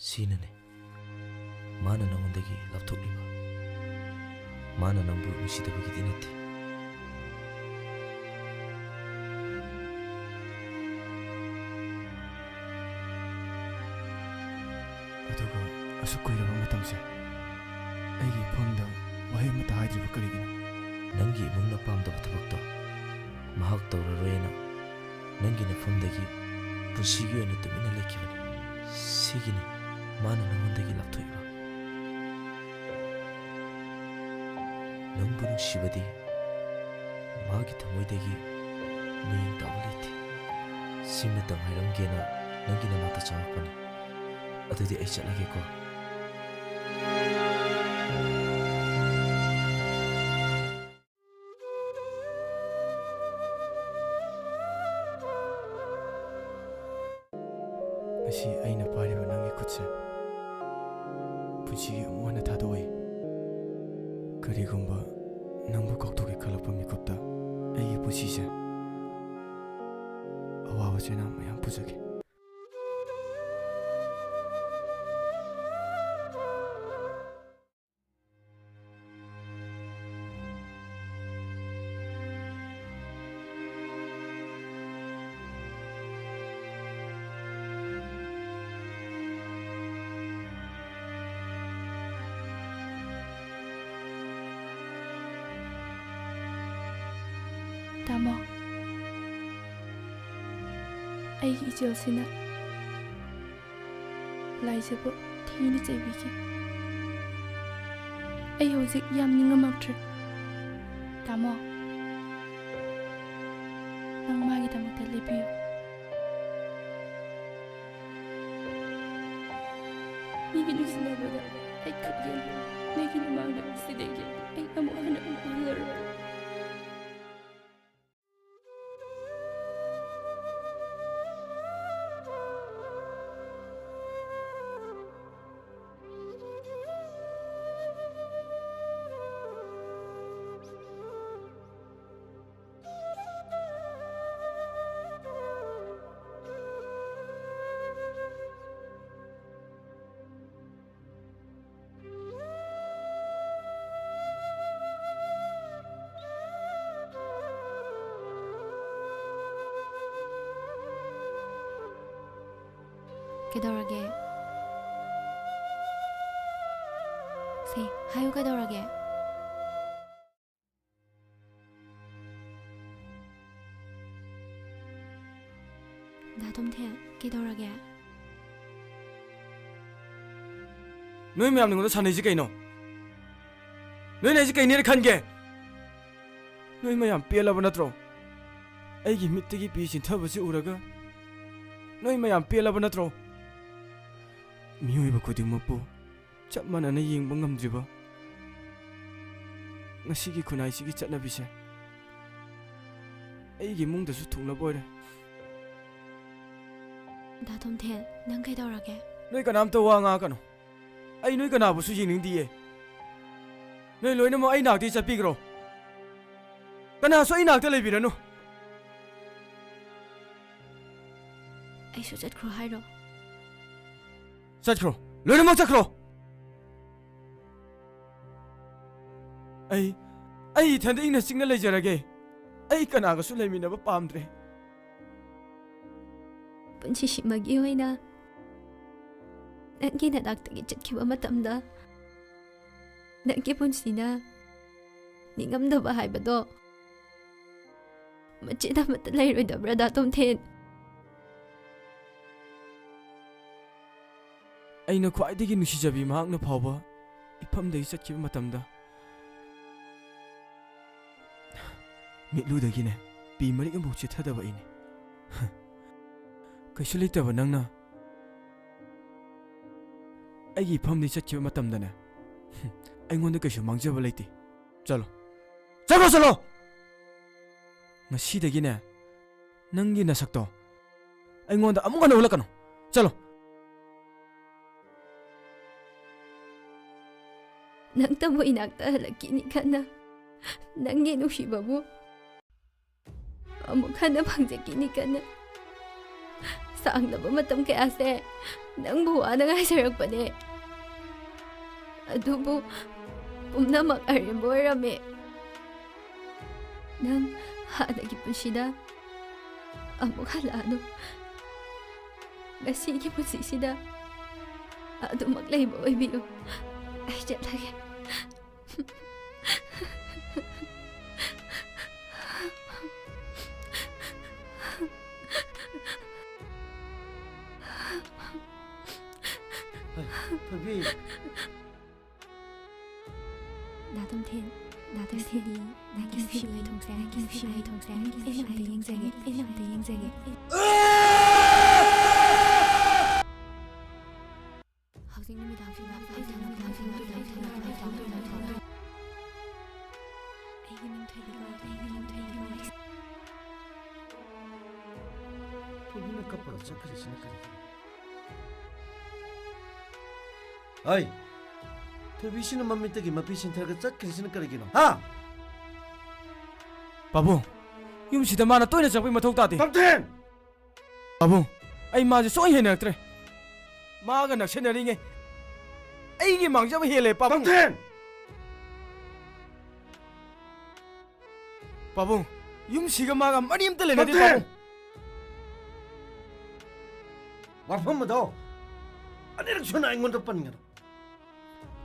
ꯁꯤꯅꯅꯦ ꯃꯥꯅ ꯅꯉꯣꯟꯗꯒꯤ ꯂꯥꯞꯊꯣꯛꯂꯤꯕ꯫ ꯃꯥꯅ ꯅꯪꯕꯨ ꯅꯨꯡꯁꯤꯗꯕꯒꯤꯗꯤ ꯅꯠꯇꯦ꯫ ꯑꯗꯨꯒ ꯑꯁꯨꯛ ꯀꯨꯏꯔꯕ ꯃꯇꯝꯁꯦ ꯑꯩꯒꯤ ꯏꯐꯝꯗ ꯋꯥꯍꯩ ꯑꯃꯠꯇ ꯍꯥꯏꯗ꯭ꯔꯤꯕ ꯀꯔꯤꯒꯤꯅꯣ? ꯅꯪꯒꯤ ꯏꯃꯨꯡꯅ ꯄꯥꯝꯗꯕ ꯊꯕꯛꯇꯣ ꯃꯍꯥꯛ ꯇꯧꯔꯔꯣꯏꯅ ꯅꯪꯒꯤ ꯅꯐꯝꯗꯒꯤ ꯄꯨꯟꯁꯤꯒꯤ ꯑꯣꯏꯅ ꯇꯨꯃꯤꯟꯅ ꯂꯩꯈꯤꯕꯅꯤ꯫ ꯁꯤꯒꯤꯅꯤ ꯃꯥꯅ ꯅꯉꯣꯟꯗꯒꯤ ꯂꯥꯞꯊꯣꯛꯏꯕ꯫ ꯅꯪꯕꯨ ꯅꯨꯡꯁꯤꯕꯗꯤ ꯃꯥꯒꯤ ꯊꯃꯣꯏꯗꯒꯤ ꯃꯌꯦꯡ ꯇꯥꯕ ꯂꯩꯇꯦ꯫ ꯁꯤꯃꯇꯪ ꯍꯥꯏꯔꯝꯒꯦꯅ ꯅꯪꯒꯤ ꯅꯅꯥꯛꯇ ꯆꯪꯉꯛꯄꯅꯤ꯫ ꯑꯗꯨꯗꯤ ꯑꯩ ꯆꯠꯂꯒꯦꯀꯣ꯫ ꯉꯁꯤ ꯑꯩꯅ ꯄꯥꯏꯔꯤꯕ ꯅꯪꯒꯤ ꯈꯨꯠꯁꯦ ꯄꯨꯟꯁꯤꯒꯤ ꯑꯃꯨꯛ ꯍꯟꯅ ꯊꯥꯗꯣꯛꯑꯣꯏ꯫ ꯀꯔꯤꯒꯨꯝꯕ ꯅꯪꯕꯨ ꯀꯥꯎꯊꯣꯛꯀꯦ ꯈꯜꯂꯛꯄ ꯃꯤꯀꯨꯞꯇ ꯑꯩꯒꯤ ꯄꯨꯟꯁꯤꯁꯦ ꯑꯋꯥꯕ ꯆꯩꯅꯥ ꯃꯌꯥꯝ ꯄꯨꯖꯒꯦ꯫ ꯇꯥꯃꯣ, ꯑꯩꯒꯤ ꯏꯆꯦꯜꯁꯤꯅ ꯂꯥꯏꯖꯕꯨ ꯊꯤꯅ ꯆꯩꯕꯤꯈꯤ꯫ ꯑꯩ ꯍꯧꯖꯤꯛ ꯌꯥꯝ ꯅꯤꯡꯉꯝꯃꯛꯇ꯭ꯔꯦ꯫ ꯇꯥꯃꯣ, ꯅꯪ ꯃꯥꯒꯤꯗꯃꯛꯇ ꯂꯦꯞꯄꯤꯌꯨ꯫ ꯃꯤꯒꯤ ꯅꯨꯡꯁꯤꯅꯕꯗ ꯑꯩ ꯈꯨꯠ ꯌꯦꯡꯕ, ꯅꯣꯏꯒꯤ ꯃꯃꯥꯡꯗ ꯁꯤꯗꯒꯤ ꯑꯩ ꯑꯃꯨꯛ ꯍꯟꯅ ꯎꯍꯜꯂꯔꯣꯏ꯫ ꯀꯩꯗꯧꯔꯒꯦ? ꯁꯦ, ꯍꯥꯏꯌꯨ, ꯀꯩꯗꯧꯔꯒꯦ? ꯗꯥ ꯇꯣꯝꯊꯦꯟ, ꯀꯩꯗꯧꯔꯒꯦ? ꯅꯣꯏ ꯃꯌꯥꯝꯅ ꯑꯩꯉꯣꯟꯗ ꯁꯥꯟꯅꯩꯁꯤ ꯀꯩꯅꯣ? ꯅꯣꯏꯅ ꯑꯩꯁꯦ ꯀꯩꯅꯦꯅ ꯈꯟꯒꯦ? ꯅꯣꯏ ꯃꯌꯥꯝ ꯄꯦꯜꯂꯕ ꯅꯠꯇ꯭ꯔꯣ? ꯑꯩꯒꯤ ꯃꯤꯠꯇꯒꯤ ꯄꯤ ꯆꯤꯟꯊꯕꯁꯤ ꯎꯔꯒ ꯅꯣꯏ ꯃꯌꯥꯝ ꯄꯦꯜꯂꯕ ꯅꯠꯇ꯭ꯔꯣ? ꯃꯤꯑꯣꯏꯕ ꯈꯨꯗꯤꯡꯃꯛꯄꯨ ꯆꯞ ꯃꯥꯟꯅꯅ ꯌꯦꯡꯕ ꯉꯝꯗ꯭ꯔꯤꯕ ꯉꯁꯤꯒꯤ ꯈꯨꯟꯅꯥꯏꯁꯤꯒꯤ ꯆꯠꯅꯕꯤꯁꯦ ꯑꯩꯒꯤ ꯏꯃꯨꯡꯗꯁꯨ ꯊꯨꯡꯅꯕ ꯑꯣꯏꯔꯦ꯫ ꯗꯥ ꯇꯣꯝꯊꯦꯟ, ꯅꯪ ꯀꯩꯗꯧꯔꯒꯦ? ꯅꯣꯏ ꯀꯅꯥꯝꯇ ꯋꯥ ꯉꯥꯡꯉꯛꯀꯅꯨ꯫ ꯑꯩ ꯅꯣꯏ ꯀꯅꯥꯕꯨꯁꯨ ꯌꯦꯡꯅꯤꯡꯗꯤꯌꯦ꯫ ꯅꯣꯏ ꯂꯣꯏꯅꯃꯛ ꯑꯩ ꯅꯥꯛꯇꯒꯤ ꯆꯠꯄꯤꯈ꯭ꯔꯣ꯫ ꯀꯅꯥꯁꯨ ꯑꯩ ꯅꯥꯛꯇ ꯂꯩꯕꯤꯔꯅꯨ꯫ ꯑꯩꯁꯨ ꯆꯠꯈ꯭ꯔꯣ ꯍꯥꯏꯔꯣ? ꯆꯠꯈ꯭ꯔꯣ꯫ ꯂꯣꯏꯅꯃꯛ ꯆꯠꯈ꯭ꯔꯣ꯫ ꯑꯩ, ꯑꯩ ꯏꯊꯟꯗ ꯏꯪꯅ ꯆꯤꯛꯅ ꯂꯩꯖꯔꯒꯦ꯫ ꯑꯩ ꯀꯅꯥꯒꯁꯨ ꯂꯩꯃꯤꯟꯅꯕ ꯄꯥꯝꯗ꯭ꯔꯦ꯫ ꯄꯨꯟꯁꯤꯁꯤꯃꯒꯤ ꯑꯣꯏꯅ ꯅꯪꯒꯤ ꯅꯅꯥꯛꯇꯒꯤ ꯆꯠꯈꯤꯕ ꯃꯇꯝꯗ, ꯅꯪꯒꯤ ꯄꯨꯟꯁꯤꯅ ꯅꯤꯡꯉꯝꯗꯕ ꯍꯥꯏꯕꯗꯣ ꯃꯆꯦꯠ ꯑꯃꯠꯇ ꯂꯩꯔꯣꯏꯗꯕ꯭ꯔꯥ, ꯗꯥ ꯇꯣꯝꯊꯦꯟ? ꯑꯩꯅ ꯈ꯭ꯋꯥꯏꯗꯒꯤ ꯅꯨꯡꯁꯤꯖꯕꯤ ꯃꯍꯥꯛꯅ ꯐꯥꯎꯕ ꯏꯐꯝꯗꯒꯤ ꯆꯠꯈꯤꯕ ꯃꯇꯝꯗ, ꯃꯤꯠꯂꯨꯗꯒꯤꯅꯦ ꯄꯤ ꯃꯔꯤꯛ ꯑꯃꯐꯥꯎ ꯆꯤꯠꯊꯗꯕ ꯑꯩꯅꯦ꯫ ꯀꯩꯁꯨ ꯂꯩꯇꯕ ꯅꯪꯅ ꯑꯩꯒꯤ ꯏꯐꯝꯗꯒꯤ ꯆꯠꯈꯤꯕ ꯃꯇꯝꯗꯅꯦ, ꯑꯩꯉꯣꯟꯗ ꯀꯩꯁꯨ ꯃꯥꯡꯖꯕ ꯂꯩꯇꯦ꯫ ꯆꯠꯂꯣ꯫ ꯆꯠꯈ꯭ꯔꯣ, ꯆꯠꯂꯣ! ꯉꯁꯤꯗꯒꯤꯅꯦ, ꯅꯪꯒꯤ ꯅꯁꯛꯇꯣ ꯑꯩꯉꯣꯟꯗ ꯑꯃꯨꯛ ꯍꯟꯅ ꯎꯠꯂꯛꯀꯅꯨ꯫ ꯆꯠꯂꯣ꯫ ꯅꯪꯇꯕꯨ ꯏꯅꯥꯛꯇ ꯍꯜꯂꯛꯈꯤꯅꯤ ꯈꯟꯅ, ꯅꯪꯒꯤ ꯅꯨꯡꯁꯤꯕꯕꯨ ꯑꯃꯨꯛ ꯍꯟꯅ ꯐꯪꯖꯈꯤꯅꯤ ꯈꯟꯅ, ꯁꯥꯡꯂꯕ ꯃꯇꯝ ꯀꯌꯥꯁꯦ ꯅꯪꯕꯨ ꯋꯥꯅ ꯉꯥꯏꯖꯔꯛꯄꯅꯦ꯫ ꯑꯗꯨꯕꯨ ꯄꯨꯝꯅꯃꯛ ꯑꯔꯦꯝꯕ ꯑꯣꯏꯔꯝꯃꯦ꯫ ꯅꯪ ꯍꯥꯟꯅꯒꯤ ꯄꯨꯟꯁꯤꯗ ꯑꯃꯨꯛ ꯍꯜꯂꯛꯑꯅꯨ꯫ ꯉꯁꯤꯒꯤ ꯄꯨꯟꯁꯤꯁꯤꯗ ꯑꯗꯨꯃꯛ ꯂꯩꯕ ꯑꯣꯏꯕꯤꯌꯨ꯫ ꯑꯩ ꯆꯠꯂꯒꯦ꯫ ꯊꯣꯏꯕꯤ꯫ ꯗꯥ ꯇꯣꯝꯊꯤꯟ, ꯗꯥ ꯇꯣꯝꯊꯤꯟ, ꯅꯪꯒꯤ ꯅꯨꯡꯁꯤꯕ ꯊꯣꯡꯁꯦ, ꯅꯪꯒꯤ ꯅꯨꯡꯁꯤꯕ ꯊꯣꯡꯁꯦ, ꯑꯩꯅ ꯑꯝꯇ ꯌꯦꯡꯖꯒꯦ, ꯑꯩꯅ ꯑꯝꯇ ꯌꯦꯡꯖꯒꯦ꯫ ꯍꯧꯖꯤꯛ ꯅꯨꯃꯤꯗꯥꯡꯁꯤꯗ ꯑꯩꯒꯤ ꯃꯤꯡ ꯊꯣꯏꯕꯤ ꯀꯧꯏ, ꯑꯩꯒꯤ ꯃꯤꯡ ꯊꯣꯏꯕꯤ ꯀꯧꯏ꯫ ꯊꯣꯏꯕꯤꯅ ꯀꯞꯄꯒ ꯆꯠꯈ꯭ꯔꯤꯁꯤꯅ ꯀꯔꯤꯒꯤꯅꯣ? ꯍꯩ! ꯊꯣꯏꯕꯤꯁꯤꯅ ꯃꯃꯤꯠꯇꯒꯤ ꯃꯄꯤ ꯁꯤꯟꯊꯔꯒ ꯆꯠꯈ꯭ꯔꯤꯁꯤꯅ ꯀꯔꯤꯒꯤꯅꯣ? ꯍꯥ? ꯄꯥꯕꯨꯡ, ꯌꯨꯝꯁꯤꯗ ꯃꯥꯅ ꯇꯣꯏꯅ ꯆꯪꯕꯒꯤ ꯃꯊꯧ ꯇꯥꯗꯦ꯫ ꯇꯣꯝꯊꯤꯟ! ꯄꯥꯕꯨꯡ, ꯑꯩ ꯃꯥꯁꯦ ꯁꯨꯡꯍꯩ ꯍꯩꯅꯔꯛꯇ꯭ꯔꯦ꯫ ꯃꯥꯒ ꯅꯛꯁꯤꯟꯅꯔꯤꯉꯩ ꯑꯩꯒꯤ ꯃꯥꯡꯖꯕ ꯍꯦꯜꯂꯦ, ꯄꯥꯕꯨꯡ꯫ ꯇꯣꯝꯊꯤꯟ! ꯄꯥꯕꯨꯡ, ꯌꯨꯝꯁꯤꯒ ꯃꯥꯒ ꯃꯔꯤ ꯑꯝꯇ ꯂꯩꯅꯗꯦ, ꯇꯣꯝꯊꯤꯟ! ꯄꯥꯕꯨꯡ꯫ ꯋꯥꯐꯝ ꯑꯗꯣ ꯑꯅꯤꯔꯛ ꯁꯨꯅ ꯑꯩꯉꯣꯟꯗ ꯄꯟꯒꯅꯨ꯫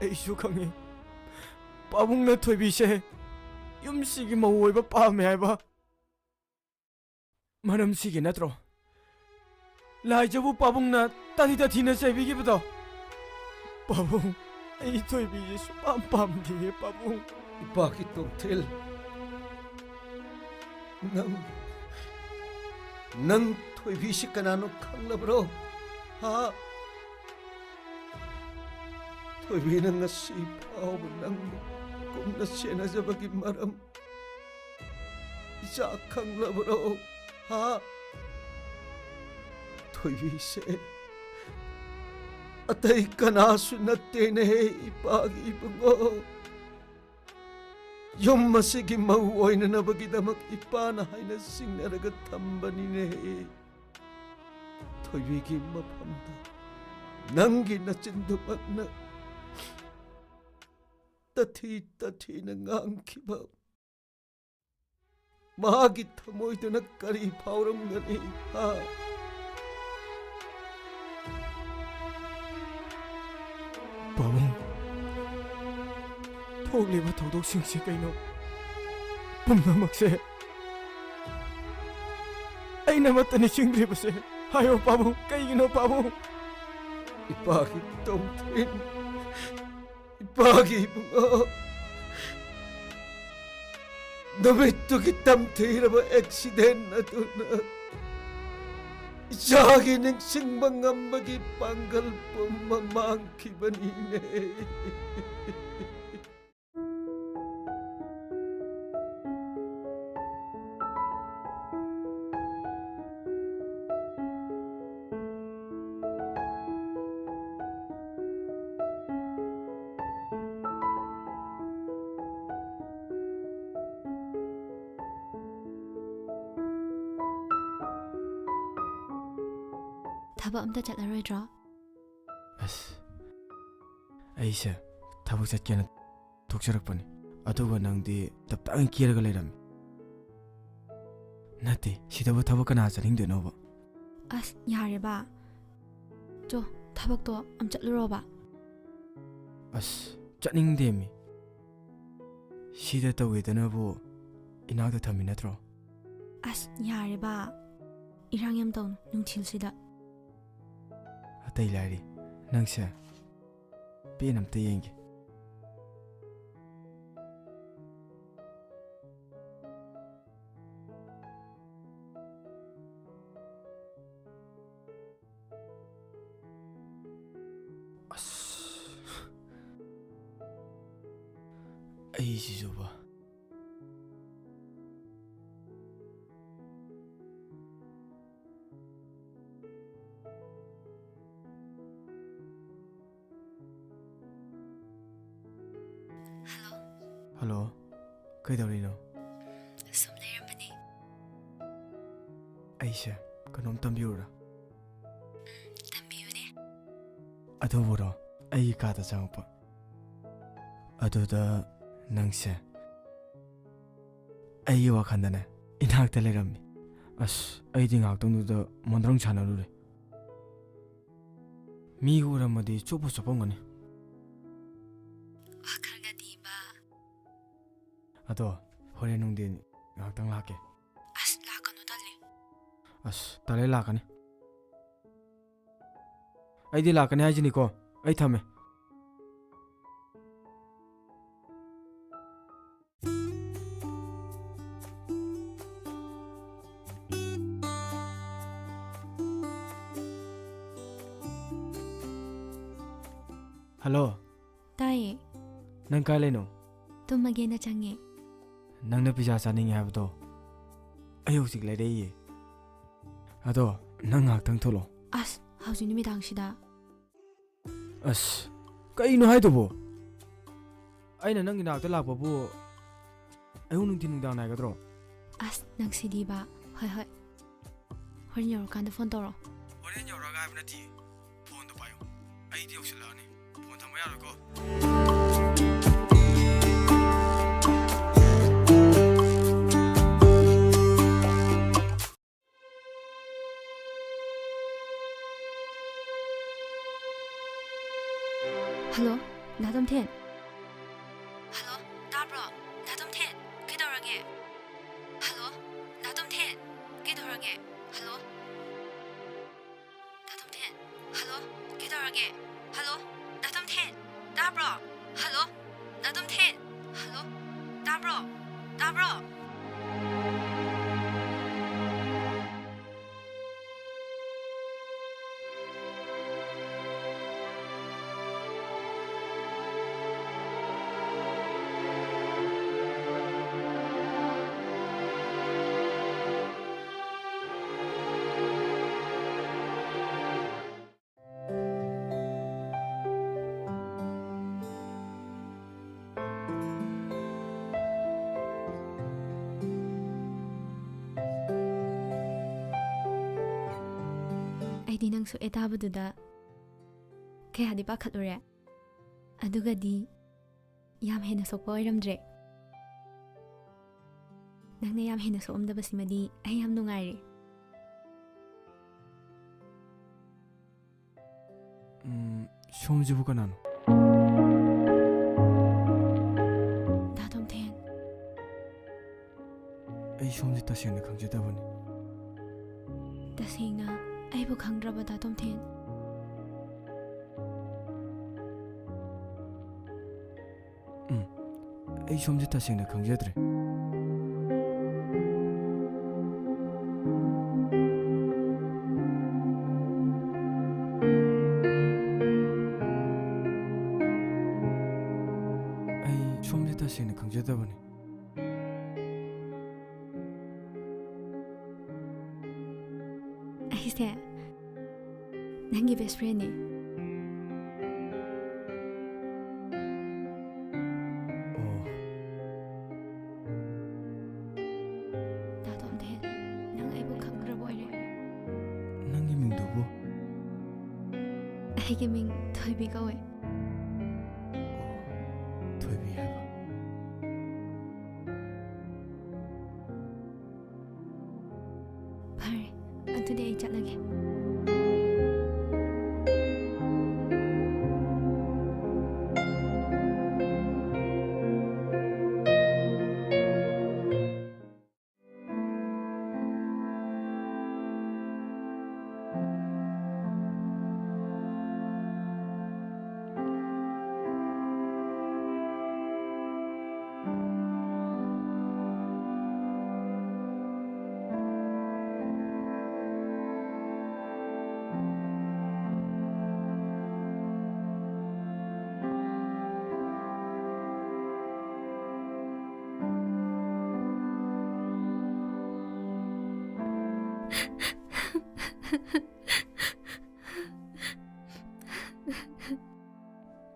ꯑꯩꯁꯨ ꯈꯪꯉꯤ, ꯄꯥꯕꯨꯡꯅ ꯊꯣꯏꯕꯤꯁꯦ ꯌꯨꯝꯁꯤꯒꯤ ꯃꯧ ꯑꯣꯏꯕ ꯄꯥꯝꯃꯦ ꯍꯥꯏꯕ꯫ ꯃꯔꯝꯁꯤꯒꯤ ꯅꯠꯇ꯭ꯔꯣ ꯂꯥꯏꯖꯕꯨ ꯄꯥꯕꯨꯡꯅ ꯇꯥꯊꯤ ꯇꯥꯊꯤꯅ ꯆꯩꯕꯤꯈꯤꯕꯗꯣ? ꯄꯥꯕꯨꯡ, ꯑꯩ ꯊꯣꯏꯕꯤꯁꯦ ꯁꯨꯄꯥꯝ ꯄꯥꯝꯗꯤꯌꯦ, ꯄꯥꯕꯨꯡ꯫ ꯏꯄꯥꯒꯤ ꯇꯣꯝꯊꯤꯜ, ꯅꯪ, ꯅꯪ ꯊꯣꯏꯕꯤꯁꯤ ꯀꯅꯥꯅꯣ ꯈꯪꯂꯕ꯭ꯔꯣ? ꯍꯥ? ꯊꯣꯏꯕꯤꯅ ꯉꯁꯤ ꯐꯥꯎꯕ ꯅꯪꯕꯨ ꯀꯨꯝꯅ ꯁꯦꯟꯅꯖꯕꯒꯤ ꯃꯔꯝ ꯏꯆꯥ ꯈꯪꯂꯕ꯭ꯔꯣ? ꯍꯥ? ꯊꯣꯏꯕꯤꯁꯦ ꯑꯇꯩ ꯀꯅꯥꯁꯨ ꯅꯠꯇꯦꯅꯦ, ꯏꯄꯥꯒꯤ ꯏꯕꯨꯡꯉꯣ꯫ ꯌꯨꯝ ꯑꯁꯤꯒꯤ ꯃꯧ ꯑꯣꯏꯅꯅꯕꯒꯤꯗꯃꯛ ꯏꯄꯥꯅ ꯍꯥꯏꯅ ꯁꯤꯡꯅꯔꯒ ꯊꯝꯕꯅꯤꯅꯦ꯫ ꯊꯣꯏꯕꯤꯒꯤ ꯃꯐꯝꯗ ꯅꯪꯒꯤ ꯅꯆꯤꯟꯗꯨꯃꯛꯅ ꯇꯊꯤ ꯇꯊꯤꯅ ꯉꯥꯡꯈꯤꯕ ꯃꯍꯥꯛꯀꯤ ꯊꯃꯣꯏꯗꯨꯅ ꯀꯔꯤ ꯐꯥꯎꯔꯝꯒꯅꯤ? ꯍꯥ? ꯄꯥꯕꯨꯡ, ꯊꯣꯛꯂꯤꯕ ꯊꯧꯗꯣꯛꯁꯤꯡꯁꯤ ꯀꯩꯅꯣ? ꯄꯨꯝꯅꯃꯛꯁꯦ ꯑꯩꯅꯃꯛꯇ ꯅꯤꯡꯁꯤꯡꯗ꯭ꯔꯤꯕꯁꯦ ꯍꯥꯏꯌꯣ ꯄꯥꯕꯨꯡ, ꯀꯩꯒꯤꯅꯣ ꯄꯥꯕꯨꯡ? ꯏꯄꯥꯒꯤ ꯇꯣꯝꯊꯤꯟ, ꯏꯄꯥꯒꯤ ꯏꯕꯨꯡꯉꯣ, ꯅꯨꯃꯤꯠꯇꯨꯒꯤ ꯇꯝꯊꯤꯔꯕ ꯑꯦꯛꯁꯤꯗꯦꯟ ꯑꯗꯨꯅ ꯏꯆꯥꯒꯤ ꯅꯤꯡꯁꯤꯡꯕ ꯉꯝꯕꯒꯤ ꯄꯥꯡꯒꯜ ꯄꯨꯝꯕ ꯃꯥꯡꯈꯤꯕꯅꯤꯅꯦ꯫ ꯊꯕꯛ ꯑꯝꯇ ꯆꯠꯂꯔꯣꯏꯗ꯭ꯔꯣ? ꯑꯁ, ꯑꯩꯁꯦ ꯊꯕꯛ ꯆꯠꯀꯦꯅ ꯊꯣꯛꯆꯔꯛꯄꯅꯤ꯫ ꯑꯗꯨꯒ ꯅꯪꯗꯤ ꯇꯞ ꯇꯥꯡ ꯀꯦꯔꯒ ꯂꯩꯔꯝꯃꯤ꯫ ꯅꯠꯇꯦ, ꯁꯤꯗꯕꯨ ꯊꯕꯛ ꯀꯅꯥ ꯆꯠꯅꯤꯡꯗꯣꯏꯅꯣꯕ? ꯑꯁ, ꯌꯥꯔꯦꯕ꯫ ꯆꯣ, ꯊꯕꯛꯇꯣ ꯑꯝ ꯆꯠꯂꯨꯔꯣꯕ꯫ ꯑꯁ, ꯆꯠꯅꯤꯡꯗꯦꯃꯤ꯫ ꯁꯤꯗ ꯇꯧꯒꯦꯗꯅꯕꯨ ꯏꯅꯥꯛꯇ ꯊꯝꯃꯤ ꯅꯠꯇ꯭ꯔꯣ? ꯑꯁ, ꯌꯥꯔꯦꯕ꯫ ꯏꯔꯥꯡ ꯌꯥꯝ ꯇꯧꯅꯨ ꯅꯨꯡꯊꯤꯜꯁꯤꯗ꯫ ꯑꯇꯩ ꯂꯥꯏꯔꯤ, ꯅꯪꯁꯦ ꯄꯦꯟ ꯑꯝꯇ ꯌꯦꯡꯒꯦ꯫ ꯑꯁ, ꯑꯩꯁꯤꯁꯨꯕ꯫ ꯍꯜꯂꯣ꯫ ꯍꯜꯂꯣ, ꯀꯩꯗꯧꯔꯤꯅꯣ? ꯁꯨꯝ ꯂꯩꯔꯝꯕꯅꯤ꯫ ꯑꯩꯁꯦ ꯀꯩꯅꯣꯝ ꯇꯝꯕꯤꯌꯨꯔꯥ? ꯎꯝ, ꯇꯝꯕꯤꯌꯨꯅꯦ꯫ ꯑꯗꯨꯕꯨꯔꯣ, ꯑꯩꯒꯤ ꯀꯥꯗ ꯆꯪꯉꯛꯄ꯫ ꯑꯗꯨꯗ ꯅꯪꯁꯦ ꯑꯩꯒꯤ ꯋꯥꯈꯜꯗꯅꯦ ꯏꯅꯥꯛꯇ ꯂꯩꯔꯝꯃꯤ꯫ ꯑꯁ, ꯑꯩꯗꯤ ꯉꯥꯏꯍꯥꯛꯇꯪꯗꯨꯗ ꯃꯣꯟꯗ꯭ꯔꯪ ꯁꯥꯟꯅꯔꯨꯔꯦ꯫ ꯃꯤꯒ ꯎꯔꯝꯃꯗꯤ ꯆꯣꯞꯄ ꯆꯣꯞꯄꯝꯒꯅꯤ꯫ ꯋꯥꯈꯜꯒꯗꯤꯕ꯫ ꯑꯗꯣ, ꯍꯣꯔꯦꯟ ꯅꯨꯡꯊꯤꯟ ꯉꯥꯏꯍꯥꯛꯇꯪ ꯂꯥꯛꯀꯦ꯫ ꯑꯁ, ꯂꯥꯛꯀꯅꯨ, ꯇꯜꯂꯤ꯫ ꯑꯁ, ꯇꯜꯂꯦ, ꯂꯥꯛꯀꯅꯤ꯫ ꯑꯩꯗꯤ ꯂꯥꯛꯀꯅꯤ ꯍꯥꯏꯁꯤꯅꯤꯀꯣ꯫ ꯑꯩ ꯊꯝꯃꯦ꯫ ꯍꯜꯂꯣ꯫ ꯇꯥꯏꯌꯦ꯫ ꯅꯪ ꯀꯥꯏ ꯂꯩꯅꯣ? ꯇꯨꯝꯃꯒꯦꯅ ꯆꯪꯉꯦ꯫ ꯅꯪꯅ ꯄꯤꯖꯥ ꯆꯥꯅꯤꯡꯉꯦ ꯍꯥꯏꯕꯗꯣ ꯑꯩ ꯍꯧꯖꯤꯛ ꯂꯩꯔꯛꯏꯌꯦ꯫ ꯑꯗꯣ ꯅꯪ ꯉꯥꯏꯍꯥꯛꯇꯪ ꯊꯣꯛꯂꯛꯑꯣ꯫ ꯑꯁ, ꯍꯧꯖꯤꯛ ꯅꯨꯃꯤꯗꯥꯡꯁꯤꯗ? ꯑꯁ, ꯀꯩꯅꯣ ꯍꯥꯏꯗꯨꯕꯣ? ꯑꯩꯅ ꯅꯪꯒꯤ ꯅꯥꯛꯇ ꯂꯥꯛꯄꯕꯨ ꯑꯌꯨꯛ ꯅꯨꯡꯊꯤꯜ ꯅꯨꯡꯗꯥꯡ ꯅꯥꯏꯒꯗ꯭ꯔꯣ? ꯑꯁ, ꯅꯪꯁꯤꯗꯤꯕ꯫ ꯍꯣꯏ, ꯍꯣꯏ꯫ ꯍꯣꯔꯦꯟ ꯌꯧꯔꯀꯥꯟꯗ ꯐꯣꯟ ꯇꯧꯔꯣ꯫ ꯍꯣꯔꯦꯟ ꯌꯧꯔꯛꯑꯒ ꯍꯥꯏꯕ ꯅꯠꯇꯦ꯫ ꯐꯣꯟꯗꯣ ꯄꯥꯏꯌꯨ꯫ ꯑꯩꯗꯤ ꯌꯧꯁꯤꯜꯂꯛꯑꯅꯤ꯫ ꯐꯣꯟ ꯊꯝꯕ ꯌꯥꯔꯣꯏꯀꯣ꯫ ꯍꯜꯂꯣ, ꯗꯥ ꯇꯣꯝꯊꯤꯟ? ꯍꯜꯂꯣ, ꯇꯥꯕ꯭ꯔꯣ? ꯗꯥ ꯇꯣꯝꯊꯤꯟ, ꯀꯩꯗꯧꯔꯒꯦ? ꯍꯜꯂꯣ, ꯗꯥ ꯇꯣꯝꯊꯤꯟ, ꯀꯩꯗꯧꯔꯒꯦ? ꯍꯜꯂꯣ? ꯗꯥ ꯇꯣꯝꯊꯤꯟ, ꯍꯜꯂꯣ, ꯀꯩꯗꯧꯔꯒꯦ? ꯍꯜꯂꯣ, ꯗꯥ ꯇꯣꯝꯊꯤꯟ, ꯇꯥꯕ꯭ꯔꯣ? ꯍꯜꯂꯣ, ꯗꯥ ꯇꯣꯝꯊꯤꯟ, ꯍꯜꯂꯣ, ꯇꯥꯕ꯭ꯔꯣ? ꯇꯥꯕ꯭ꯔꯣ? ꯑꯩꯗꯤ ꯅꯪ ꯁꯣꯛꯑꯦ ꯇꯥꯕꯗꯨꯗ ꯀꯌꯥꯗꯤ ꯄꯥꯈꯠꯂꯨꯔꯦ꯫ ꯑꯗꯨꯒꯗꯤ ꯌꯥꯝ ꯍꯦꯟꯅ ꯁꯣꯛꯄ ꯑꯣꯏꯔꯝꯗ꯭ꯔꯦ꯫ ꯅꯪꯅ ꯌꯥꯝ ꯍꯦꯟꯅ ꯁꯣꯛꯑꯝꯗꯕꯁꯤꯃꯗꯤ ꯑꯩ ꯌꯥꯝ ꯅꯨꯡꯉꯥꯏꯔꯦ꯫ ꯎꯝ, ꯁꯣꯝꯁꯤꯕꯨ ꯀꯅꯥꯅꯣ? ꯗꯥ ꯇꯣꯝꯊꯦꯟ꯫ ꯑꯩ ꯁꯣꯝꯁꯦ ꯇꯁꯦꯡꯅ ꯈꯪꯖꯗꯕꯅꯤ꯫ ꯇꯁꯦꯡꯅ ꯑꯩꯕꯨ ꯈꯪꯗ꯭ꯔꯕ, ꯗꯥ ꯇꯣꯝꯊꯦꯟ? ꯎꯝ, ꯑꯩ ꯁꯣꯝꯁꯦ ꯇꯁꯦꯡꯅ ꯈꯪꯖꯗ꯭ꯔꯦ꯫ ꯁꯣꯝꯁꯦ ꯇꯁꯦꯡꯅ ꯈꯪꯖꯗꯕꯅꯤ꯫ ꯑꯩꯁꯦ ꯅꯪꯒꯤ best friendꯅꯤ꯫ ꯑꯣ꯫ ꯗꯥ ꯇꯣꯝꯊꯤꯟ, ꯅꯪ ꯑꯩꯕꯨ ꯈꯪꯈ꯭ꯔꯕ ꯑꯣꯏꯔꯦ꯫ ꯅꯪꯒꯤ ꯃꯤꯡꯗꯨꯕꯨ? ꯑꯩꯒꯤ ꯃꯤꯡ ꯊꯣꯏꯕꯤ ꯀꯧꯋꯦ꯫ ꯑꯣ, ꯊꯣꯏꯕꯤ ꯍꯥꯏꯕ꯫ ꯐꯔꯦ, ꯑꯗꯨꯗꯤ ꯑꯩ ꯆꯠꯂꯒꯦ꯫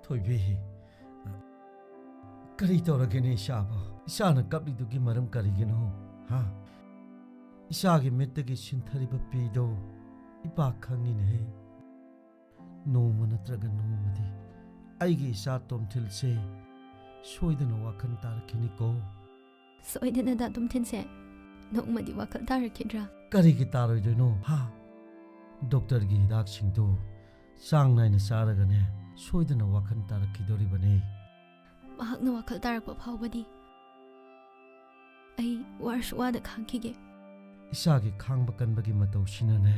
ꯊꯣꯏꯕꯤ, ꯀꯔꯤ ꯇꯧꯔꯒꯦꯅꯦ ꯏꯆꯥꯕꯨ? ꯏꯆꯥꯅ ꯀꯞꯂꯤꯗꯨꯒꯤ ꯃꯔꯝ ꯀꯔꯤꯒꯤꯅꯣ? ꯍꯥ? ꯏꯆꯥꯒꯤ ꯃꯤꯠꯇꯒꯤ ꯁꯤꯟꯊꯔꯤꯕ ꯄꯤꯗꯣ ꯏꯄꯥ ꯈꯪꯉꯤꯅꯦꯍꯦ꯫ ꯅꯣꯡꯃ ꯅꯠꯇ꯭ꯔꯒ ꯅꯣꯡꯃꯗꯤ ꯑꯩꯒꯤ ꯏꯆꯥ ꯇꯣꯝꯊꯤꯜꯁꯦ ꯁꯣꯏꯗꯅ ꯋꯥꯈꯜ ꯇꯥꯔꯛꯈꯤꯅꯤꯀꯣ꯫ ꯁꯣꯏꯗꯅ ꯗꯥ ꯇꯣꯝꯊꯤꯟꯁꯦ ꯅꯣꯡꯃꯗꯤ ꯋꯥꯈꯜ ꯇꯥꯔꯛꯈꯤꯗ꯭ꯔꯥ? ꯀꯔꯤꯒꯤ ꯇꯥꯔꯣꯏꯗꯣꯏꯅꯣ? ꯍꯥ? ꯗꯣꯛꯇꯔꯒꯤ ꯍꯤꯗꯥꯛꯁꯤꯡꯗꯨ ꯆꯥꯡ ꯅꯥꯏꯅ ꯆꯥꯔꯒꯅꯦ, ꯁꯣꯏꯗꯅ ꯋꯥꯈꯜ ꯇꯥꯔꯛꯈꯤꯗꯣꯔꯤꯕꯅꯤ꯫ ꯃꯍꯥꯛꯅ ꯋꯥꯈꯜ ꯇꯥꯔꯛꯄ ꯐꯥꯎꯕꯗꯤ ꯑꯩ ꯋꯥꯔꯁꯨ ꯋꯥꯗ ꯈꯥꯡꯈꯤꯒꯦ꯫ ꯏꯆꯥꯒꯤ ꯈꯥꯡꯕ ꯀꯟꯕꯒꯤ ꯃꯇꯧꯁꯤꯅꯅꯦ,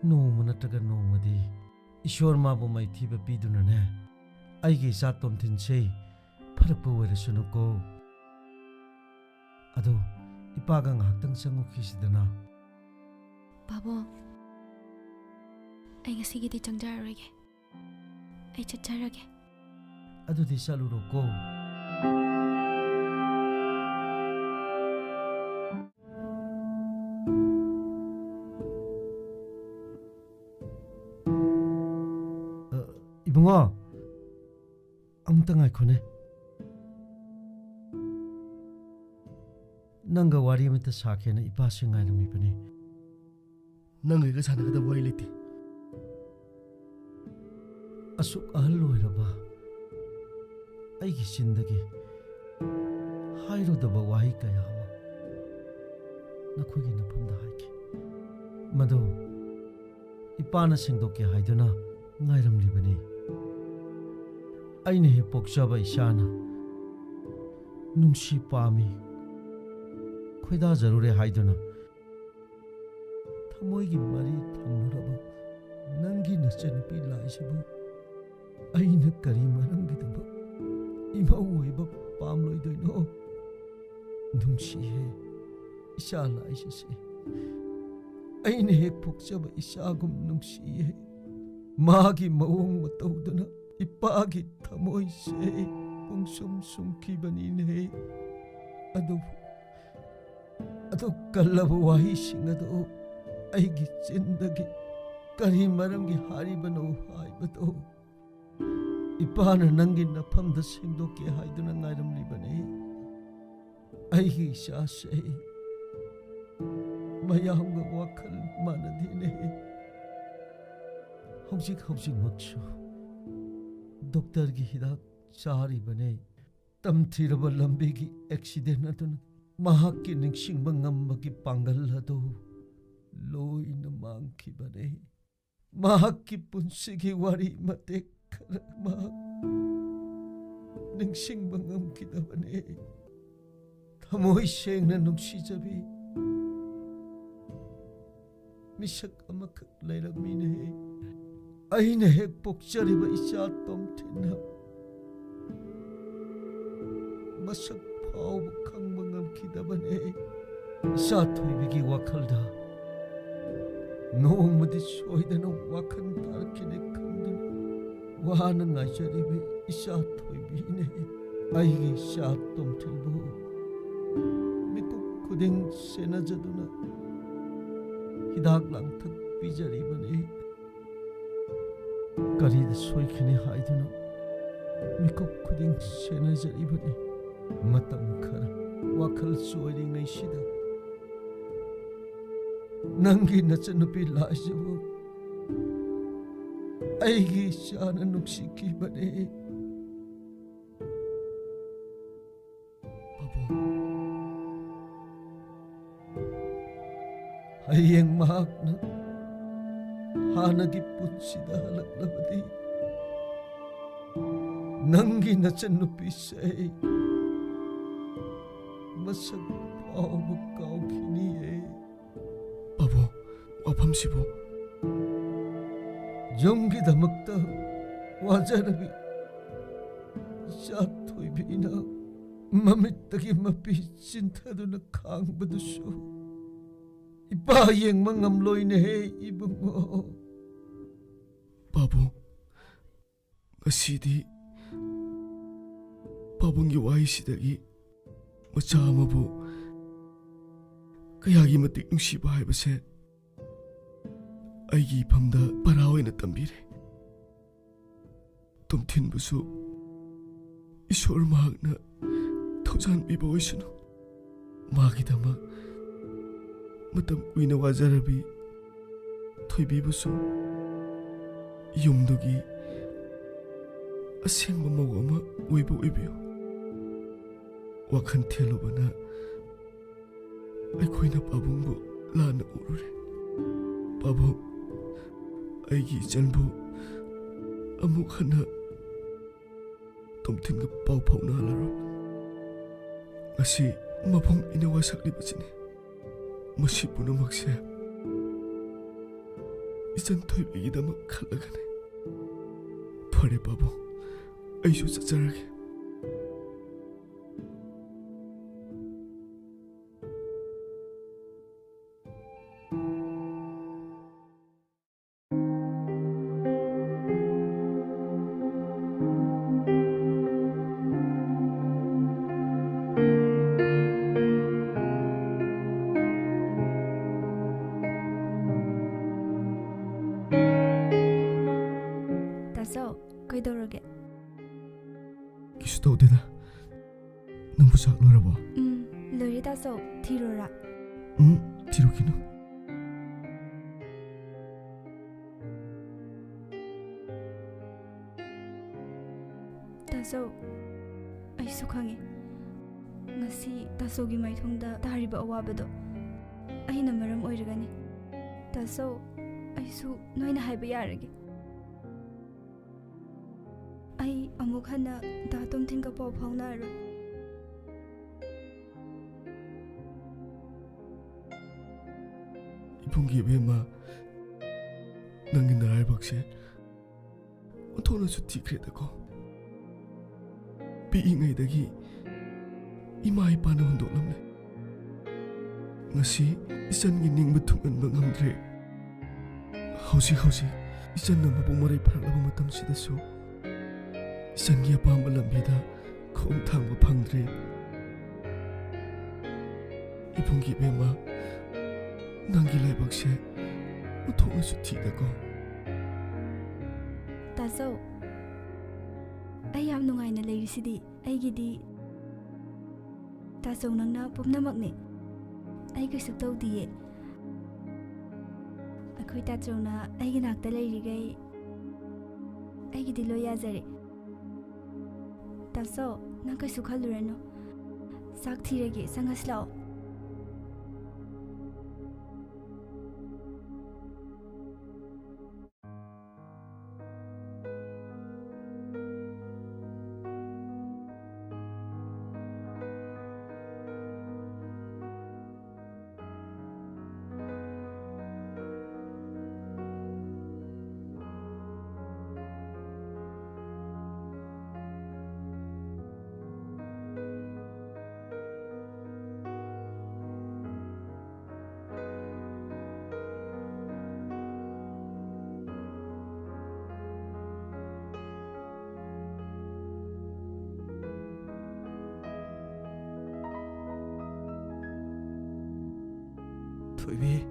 ꯅꯣꯡꯃ ꯅꯠꯇ꯭ꯔꯒ ꯅꯣꯡꯃꯗꯤ ꯏꯁꯣꯔ ꯃꯥꯕꯨ ꯃꯥꯏꯊꯤꯕ ꯄꯤꯗꯨꯅꯅꯦ, ꯑꯩꯒꯤ ꯏꯆꯥ ꯇꯣꯝꯊꯤꯟꯁꯦ ꯐꯔꯛꯄ ꯑꯣꯏꯔꯁꯅꯨꯀꯣ꯫ ꯑꯗꯣ ꯏꯄꯥꯒ ꯉꯥꯏꯍꯥꯛꯇꯪ ꯆꯪꯉꯨꯈꯤꯁꯤꯗꯅ꯫ ꯄꯥꯕꯨꯡ, ꯑꯩ ꯉꯁꯤꯒꯤꯗꯤ ꯆꯪꯖꯔꯔꯣꯏꯒꯦ꯫ ꯑꯩ ꯆꯠꯆꯔꯒꯦ꯫ ꯑꯗꯨꯗꯤ ꯆꯠꯂꯨꯔꯣꯀꯣ꯫ ꯑꯝꯇ ꯉꯥꯏꯈꯣꯅꯦ꯫ ꯅꯪꯒ ꯋꯥꯔꯤ ꯑꯃꯇ ꯁꯥꯒꯦꯅ ꯏꯄꯥꯁꯦ ꯉꯥꯏꯔꯝꯃꯤꯕꯅꯤ꯫ ꯅꯪꯒ ꯑꯩꯒ ꯁꯥꯟꯅꯒꯗꯕ ꯋꯥꯔꯤ ꯂꯩꯇꯦ꯫ ꯑꯁꯨꯛ ꯑꯍꯜ ꯑꯣꯏꯔꯕ ꯑꯩꯒꯤ ꯆꯤꯟꯗꯒꯤ ꯍꯥꯏꯔꯨꯗꯕ ꯋꯥꯍꯩ ꯀꯌꯥ ꯑꯃ ꯅꯈꯣꯏꯒꯤ ꯅꯐꯝꯗ ꯍꯥꯏꯈꯤ꯫ ꯃꯗꯨ ꯏꯄꯥꯅ ꯁꯦꯡꯗꯣꯛꯀꯦ ꯍꯥꯏꯗꯨꯅ ꯉꯥꯏꯔꯝꯂꯤꯕꯅꯤ꯫ ꯑꯩꯅ ꯍꯦꯛ ꯄꯣꯛꯆꯕ ꯏꯆꯥꯅ ꯅꯨꯡꯁꯤ ꯄꯥꯝꯃꯤ, ꯈꯣꯏꯗꯥꯖꯔꯨꯔꯦ ꯍꯥꯏꯗꯨꯅ ꯊꯃꯣꯏꯒꯤ ꯃꯔꯤ ꯊꯝꯂꯨꯔꯕ ꯅꯪꯒꯤ ꯅꯆꯟꯅꯨꯄꯤ ꯂꯥꯏꯁꯤꯕꯨ ꯑꯩꯅ ꯀꯔꯤ ꯃꯔꯝꯒꯤꯗꯃꯛ ꯏꯃꯧ ꯑꯣꯏꯕ ꯄꯥꯝꯂꯣꯏꯗꯣꯏꯅꯣ? ꯅꯨꯡꯁꯤꯍꯦ, ꯏꯆꯥ ꯂꯥꯏꯁꯤꯁꯦ꯫ ꯑꯩꯅ ꯍꯦꯛ ꯄꯣꯛꯆꯕ ꯏꯆꯥꯒꯨꯝ ꯅꯨꯡꯁꯤꯌꯦ꯫ ꯃꯥꯒꯤ ꯃꯑꯣꯡ ꯃꯇꯧꯗꯨꯅ ꯏꯄꯥꯒꯤ ꯊꯃꯣꯏꯁꯦ ꯄꯨꯡꯁꯨꯝ ꯁꯨꯝꯈꯤꯕꯅꯤꯅꯦ꯫ ꯑꯗꯨꯕꯨ, ꯑꯗꯨ ꯀꯜꯂꯕ ꯋꯥꯍꯩꯁꯤꯡ ꯑꯗꯨ ꯑꯩꯒꯤ ꯆꯤꯟꯗꯒꯤ ꯀꯔꯤ ꯃꯔꯝꯒꯤ ꯍꯥꯏꯔꯤꯕꯅꯣ ꯍꯥꯏꯕꯗꯣ ꯏꯄꯥꯅ ꯅꯪꯒꯤ ꯅꯐꯝꯗ ꯁꯦꯡꯗꯣꯛꯀꯦ ꯍꯥꯏꯗꯨꯅ ꯉꯥꯏꯔꯝꯂꯤꯕꯅꯤ꯫ ꯑꯩꯒꯤ ꯏꯆꯥꯁꯦ ꯃꯌꯥꯝꯒ ꯋꯥꯈꯜ ꯃꯥꯟꯅꯗꯦꯅꯦ꯫ ꯍꯧꯖꯤꯛ ꯍꯧꯖꯤꯛꯃꯛꯁꯨ ꯗꯣꯛꯇꯔꯒꯤ ꯍꯤꯗꯥꯛ ꯆꯥꯔꯤꯕꯅꯦ꯫ ꯇꯝꯊꯤꯔꯕ ꯂꯝꯕꯤꯒꯤ ꯑꯦꯛꯁꯤꯗꯦꯟ ꯑꯗꯨꯅ ꯃꯍꯥꯛꯀꯤ ꯅꯤꯡꯁꯤꯡꯕ ꯉꯝꯕꯒꯤ ꯄꯥꯡꯒꯜ ꯑꯗꯨ ꯂꯣꯏꯅ ꯃꯥꯡꯈꯤꯕꯅꯦ꯫ ꯃꯍꯥꯛꯀꯤ ꯄꯨꯟꯁꯤꯒꯤ ꯋꯥꯔꯤ ꯃꯇꯦꯛ ꯈꯔ ꯃꯍꯥꯛ ꯅꯤꯡꯁꯤꯡꯕ ꯉꯝꯈꯤꯗꯕꯅꯦ꯫ ꯊꯃꯣꯏ ꯁꯦꯡꯅ ꯅꯨꯡꯁꯤꯖꯕꯤ ꯃꯤꯁꯛ ꯑꯃꯈꯛ ꯂꯩꯔꯝꯃꯤꯅꯦ꯫ ꯑꯩꯅ ꯍꯦꯛ ꯄꯣꯛꯆꯔꯤꯕ ꯏꯆꯥ ꯇꯣꯝꯊꯤꯟꯅ ꯃꯁꯛ ꯐꯥꯎꯕ ꯈꯪꯕ ꯉꯝꯈꯤꯗꯕꯅꯦ꯫ ꯏꯆꯥ ꯊꯣꯏꯕꯤꯒꯤ ꯋꯥꯈꯜꯗ ꯅꯣꯡꯃꯗꯤ ꯁꯣꯏꯗꯅ ꯋꯥꯈꯜ ꯇꯥꯔꯛꯈꯤꯅꯤ ꯈꯟꯗꯨꯅ ꯋꯥꯅ ꯉꯥꯏꯖꯔꯤꯕ ꯏꯆꯥ ꯊꯣꯏꯕꯤꯅꯦ꯫ ꯑꯩꯒꯤ ꯏꯆꯥ ꯇꯣꯝꯊꯤꯟꯕꯨ ꯃꯤꯀꯨꯞ ꯈꯨꯗꯤꯡ ꯁꯦꯟꯅꯖꯗꯨꯅ ꯍꯤꯗꯥꯛ ꯂꯥꯡꯊꯛ ꯄꯤꯖꯔꯤꯕꯅꯤ꯫ ꯀꯔꯤꯗ ꯁꯣꯏꯈꯤꯅꯤ ꯍꯥꯏꯗꯨꯅ ꯃꯤꯀꯨꯞ ꯈꯨꯗꯤꯡ ꯁꯦꯟꯅꯖꯔꯤꯕꯅꯤ꯫ ꯃꯇꯝ ꯈꯔ ꯋꯥꯈꯜ ꯆꯣꯏꯔꯤꯉꯩꯁꯤꯗ ꯅꯪꯒꯤ ꯅꯆꯟꯅꯨꯄꯤ ꯂꯥꯏꯖꯕꯨ ꯑꯩꯒꯤ ꯏꯆꯥꯅ ꯅꯨꯡꯁꯤꯈꯤꯕꯅꯦ꯫ ꯄꯥꯕꯨꯡ, ꯍꯌꯦꯡ ꯃꯍꯥꯛꯅ ꯍꯥꯟꯅꯒꯤ ꯄꯨꯟꯁꯤꯗ ꯍꯜꯂꯛꯂꯕꯗꯤ, ꯅꯪꯒꯤ ꯅꯆꯟꯅꯨꯄꯤꯁꯦ ꯑꯩ ꯃꯁꯛ ꯐꯥꯎꯕ ꯀꯥꯎꯈꯤꯅꯤꯌꯦ꯫ ꯄꯥꯕꯨꯡ, ꯋꯥꯐꯝꯁꯤꯕꯨ? ꯌꯨꯝꯒꯤꯗꯃꯛꯇ ꯋꯥꯖꯔꯕꯤ ꯏꯆꯥ ꯊꯣꯏꯕꯤꯅ ꯃꯃꯤꯠꯇꯒꯤ ꯃꯄꯤ ꯆꯤꯟꯊꯗꯨꯅ ꯈꯥꯡꯕꯗꯨꯁꯨ ꯏꯄꯥ ꯌꯦꯡꯕ ꯉꯝꯂꯣꯏꯅꯦꯍꯦ, ꯏꯕꯨꯡꯉꯣ꯫ ꯄꯥꯕꯨꯡ, ꯉꯁꯤꯗꯤ ꯄꯥꯕꯨꯡꯒꯤ ꯋꯥꯍꯩꯁꯤꯗꯒꯤ ꯃꯆꯥ ꯑꯃꯕꯨ ꯀꯌꯥꯒꯤ ꯃꯇꯤꯛ ꯅꯨꯡꯁꯤꯕ ꯍꯥꯏꯕꯁꯦ ꯑꯩꯒꯤ ꯏꯐꯝꯗ ꯄꯔꯥ ꯑꯣꯏꯅ ꯇꯝꯕꯤꯔꯦ꯫ ꯇꯣꯝꯊꯤꯟꯕꯨꯁꯨ ꯏꯁꯣꯔ ꯃꯍꯥꯛꯅ ꯊꯧꯖꯥꯟꯕꯤꯕ ꯑꯣꯏꯁꯅꯨ꯫ ꯃꯥꯒꯤꯗꯃꯛ ꯃꯇꯝ ꯀꯨꯏꯅ ꯋꯥꯖꯔꯕꯤ ꯊꯣꯏꯕꯤꯕꯨꯁꯨ ꯌꯨꯝꯗꯨꯒꯤ ꯑꯁꯦꯡꯕ ꯃꯧ ꯑꯃ ꯑꯣꯏꯕ ꯑꯣꯏꯕꯤꯌꯨ꯫ ꯋꯥꯈꯜ ꯊꯦꯜꯂꯨꯕꯅ ꯑꯩꯈꯣꯏꯅ ꯄꯥꯕꯨꯡꯕꯨ ꯂꯥꯟꯅ ꯎꯔꯨꯔꯦ꯫ ꯄꯥꯕꯨꯡ, ꯑꯩꯒꯤ ꯏꯆꯟꯕꯨ ꯑꯃꯨꯛ ꯍꯟꯅ ꯇꯣꯝꯊꯤꯟꯒ ꯄꯥꯎ ꯐꯥꯎꯅꯍꯜꯂꯔꯣꯏ꯫ ꯉꯁꯤ ꯃꯕꯨꯡ ꯏꯅ ꯋꯥꯁꯛꯂꯤꯕꯁꯤꯅꯤ꯫ ꯃꯁꯤ ꯄꯨꯝꯅꯃꯛꯁꯦ ꯏꯆꯟ ꯊꯣꯏꯕꯤꯒꯤꯗꯃꯛ ꯈꯜꯂꯒꯅꯤ꯫ ꯐꯔꯦ ꯄꯥꯕꯨꯡ, ꯑꯩꯁꯨ ꯆꯠꯆꯔꯒꯦ꯫ ꯇꯥꯆꯧ, ꯀꯩꯗꯧꯔꯒꯦ? ꯀꯩꯁꯨ ꯇꯧꯗꯦꯗ꯫ ꯅꯪꯕꯨ ꯆꯥꯛ ꯂꯣꯏꯔꯕꯣ? ꯎꯝ, ꯂꯣꯏꯔꯦ ꯇꯥꯆꯧ꯫ ꯊꯤꯔꯣꯔꯥ? ꯎꯝ, ꯊꯤꯔꯨꯈꯤꯅꯨ꯫ ꯇꯥꯆꯧ, ꯑꯩꯁꯨ ꯈꯪꯉꯤ꯫ ꯉꯁꯤ ꯇꯥꯆꯧꯒꯤ ꯃꯥꯏꯊꯣꯡꯗ ꯇꯥꯔꯤꯕ ꯑꯋꯥꯕꯗꯣ ꯑꯩꯅ ꯃꯔꯝ ꯑꯣꯏꯔꯒꯅꯤ꯫ ꯇꯥꯆꯧ, ꯑꯩꯁꯨ ꯅꯣꯏꯅ ꯍꯥꯏꯕ ꯌꯥꯔꯒꯦ꯫ ꯑꯩ ꯑꯃꯨꯛ ꯍꯟꯅ ꯗꯥ ꯇꯣꯝꯊꯤꯟꯒ ꯄꯥꯎ ꯐꯥꯎꯅꯔꯔꯣꯏ꯫ ꯏꯕꯨꯡꯒꯤ ꯏꯕꯦꯝꯃ, ꯅꯪꯒꯤ ꯅꯔꯥꯏꯕꯛꯁꯦ ꯑꯣꯟꯊꯣꯛꯅꯁꯨ ꯊꯤꯈ꯭ꯔꯦꯗꯀꯣ꯫ ꯄꯤꯛꯏꯉꯩꯗꯒꯤ ꯏꯃꯥ ꯏꯄꯥꯅ ꯍꯨꯟꯗꯣꯛꯂꯝꯂꯦ꯫ ꯉꯁꯤ ꯏꯆꯟꯒꯤ ꯅꯤꯡꯕ ꯊꯨꯡꯍꯟꯕ ꯉꯝꯗ꯭ꯔꯦ꯫ ꯍꯧꯖꯤꯛ ꯍꯧꯖꯤꯛ ꯏꯆꯟꯅ ꯃꯄꯨꯡ ꯃꯔꯩ ꯐꯥꯔꯛꯂꯕ ꯃꯇꯝꯁꯤꯗꯁꯨ ꯏꯆꯟꯒꯤ ꯑꯄꯥꯝꯕ ꯂꯝꯕꯤꯗ ꯈꯣꯡ ꯊꯥꯡꯕ ꯐꯪꯗ꯭ꯔꯦ꯫ ꯏꯕꯨꯡꯒꯤ ꯏꯕꯦꯝꯃ, ꯅꯪꯒꯤ ꯂꯥꯏꯕꯛꯁꯦ ꯑꯣꯟꯊꯣꯛꯅꯁꯨ ꯊꯤꯗꯀꯣ꯫ ꯇꯥꯆꯧ, ꯑꯩ ꯌꯥꯝ ꯅꯨꯡꯉꯥꯏꯅ ꯂꯩꯔꯤꯁꯤꯗꯤ꯫ ꯑꯩꯒꯤꯗꯤ ꯇꯥꯆꯧ ꯅꯪꯅ ꯄꯨꯝꯅꯃꯛꯅꯤ꯫ ꯑꯩ ꯀꯩꯁꯨ ꯇꯧꯗꯤꯌꯦ꯫ ꯑꯩꯈꯣꯏ ꯇꯥꯆꯧꯅ ꯑꯩꯒꯤ ꯅꯥꯛꯇ ꯂꯩꯔꯤꯈꯩ ꯑꯩꯒꯤꯗꯤ ꯂꯣꯏ ꯌꯥꯖꯔꯦ꯫ ꯇꯥꯆꯧ, ꯅꯪ ꯀꯩꯁꯨ ꯈꯜꯂꯨꯔꯅꯨ꯫ ꯆꯥꯛ ꯊꯤꯔꯒꯦ, ꯆꯪꯉꯁꯤ ꯂꯥꯛꯑꯣ꯫ ꯊꯣꯏꯕꯤ꯫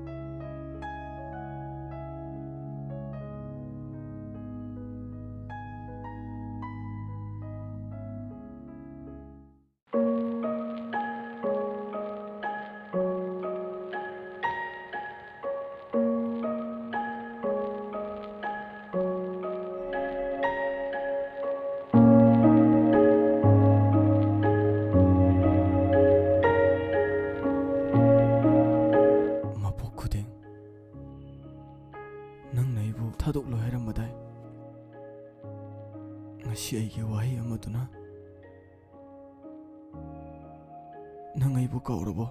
ꯅꯪ ꯑꯩꯕꯨ ꯀꯥꯎꯔꯕꯣ?